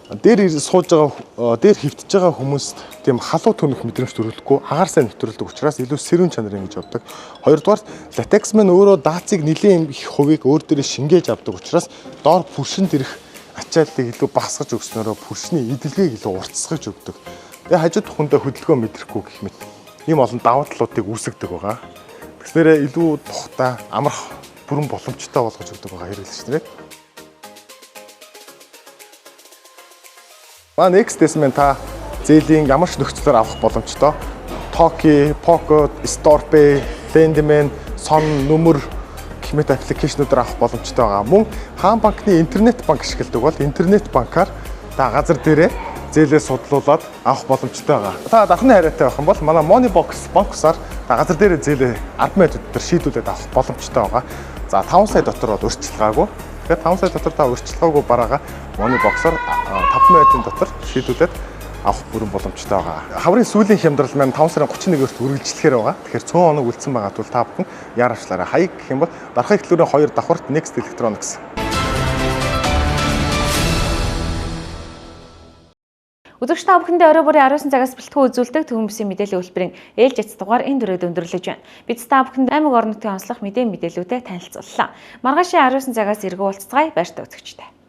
дээр сууж байгаа, дээр хөвтөж байгаа хүмүүст тийм халуу төнөх мэдрэмж төрүүлэхгүй агаар сайн нэвтрүүлдэг учраас илүү сэрүүн чанар ингэж явдаг. Хоёрдугаар латекс маань өөрөө даацыг нэлээн их хувийг өөр дээрээ шингээж авдаг учраас доор пүршинд ирэх ачааллыг илүү багасгаж өгснөөрөө пүршний эдлэгийг илүү уртасгаж өгдөг. Тэгээ хажуу тухандаа хөдөлгөөн мэдрэхгүй гэх мэт ийм олон давуу талуудыг үүсгэдэг байгаа. Тэгснээрээ илүү тухтай амрах бүрэн боломжтой болгож өгдөг байгаа хэрэглэгч нарыг. Манай Next маань та зээлийн ямар ч нөхцлөөр авах боломжтой. Toki, Pocket, StorePay, Lendman, Son, Нүмер гэх мэт аппликейшнүүдээр авах боломжтой байгаа. Мөн Хаан банкны интернет банк ашигладаг бол интернет банкар та газар дээрээ зээлээ судлуулад авах боломжтой байгаа. Та дархны харьяатай байх юм бол манай Moneybox банк усаар та газар дээрээ зээлээ 10 минут дотор шийдүүлээд авах боломжтой байгаа. За 5 сая дотор бол урьдчилгаагүй. Тэгэхээр 5 сая дотор та урьдчилгаагүй бараагаа Moneybox-оор 5 минутын дотор шийдүүлээд авах бүрэн боломжтой байгаа. Хаврын сүүлийн хямдрал маань 5 сарын 31-нд үргэлжлэхээр байгаа. Тэгэхээр цөөн хоног үлдсэн байгаа тул та бүхэн яар авчлаарай. Хаяг гэх юм бол дарахын хөтөлбөрийн 2 давхарт Next Electronics. Үзэгч та бүхэндээ орой бүрийн 19 цагаас бэлтгэн үзүүлдэг Төвөн бүсийн мэдээллийн хөтөлбөрийн ээлж эц дугаар энэ дөрөд өндөрлөж байна. Бид та бүхэнд аймаг орон нутгийн онцлог мэдээллүүдээ танилцууллаа. Маргаашийн 19 цагаас эргэн уулзцгаая. Баяртай үзэгчдээ.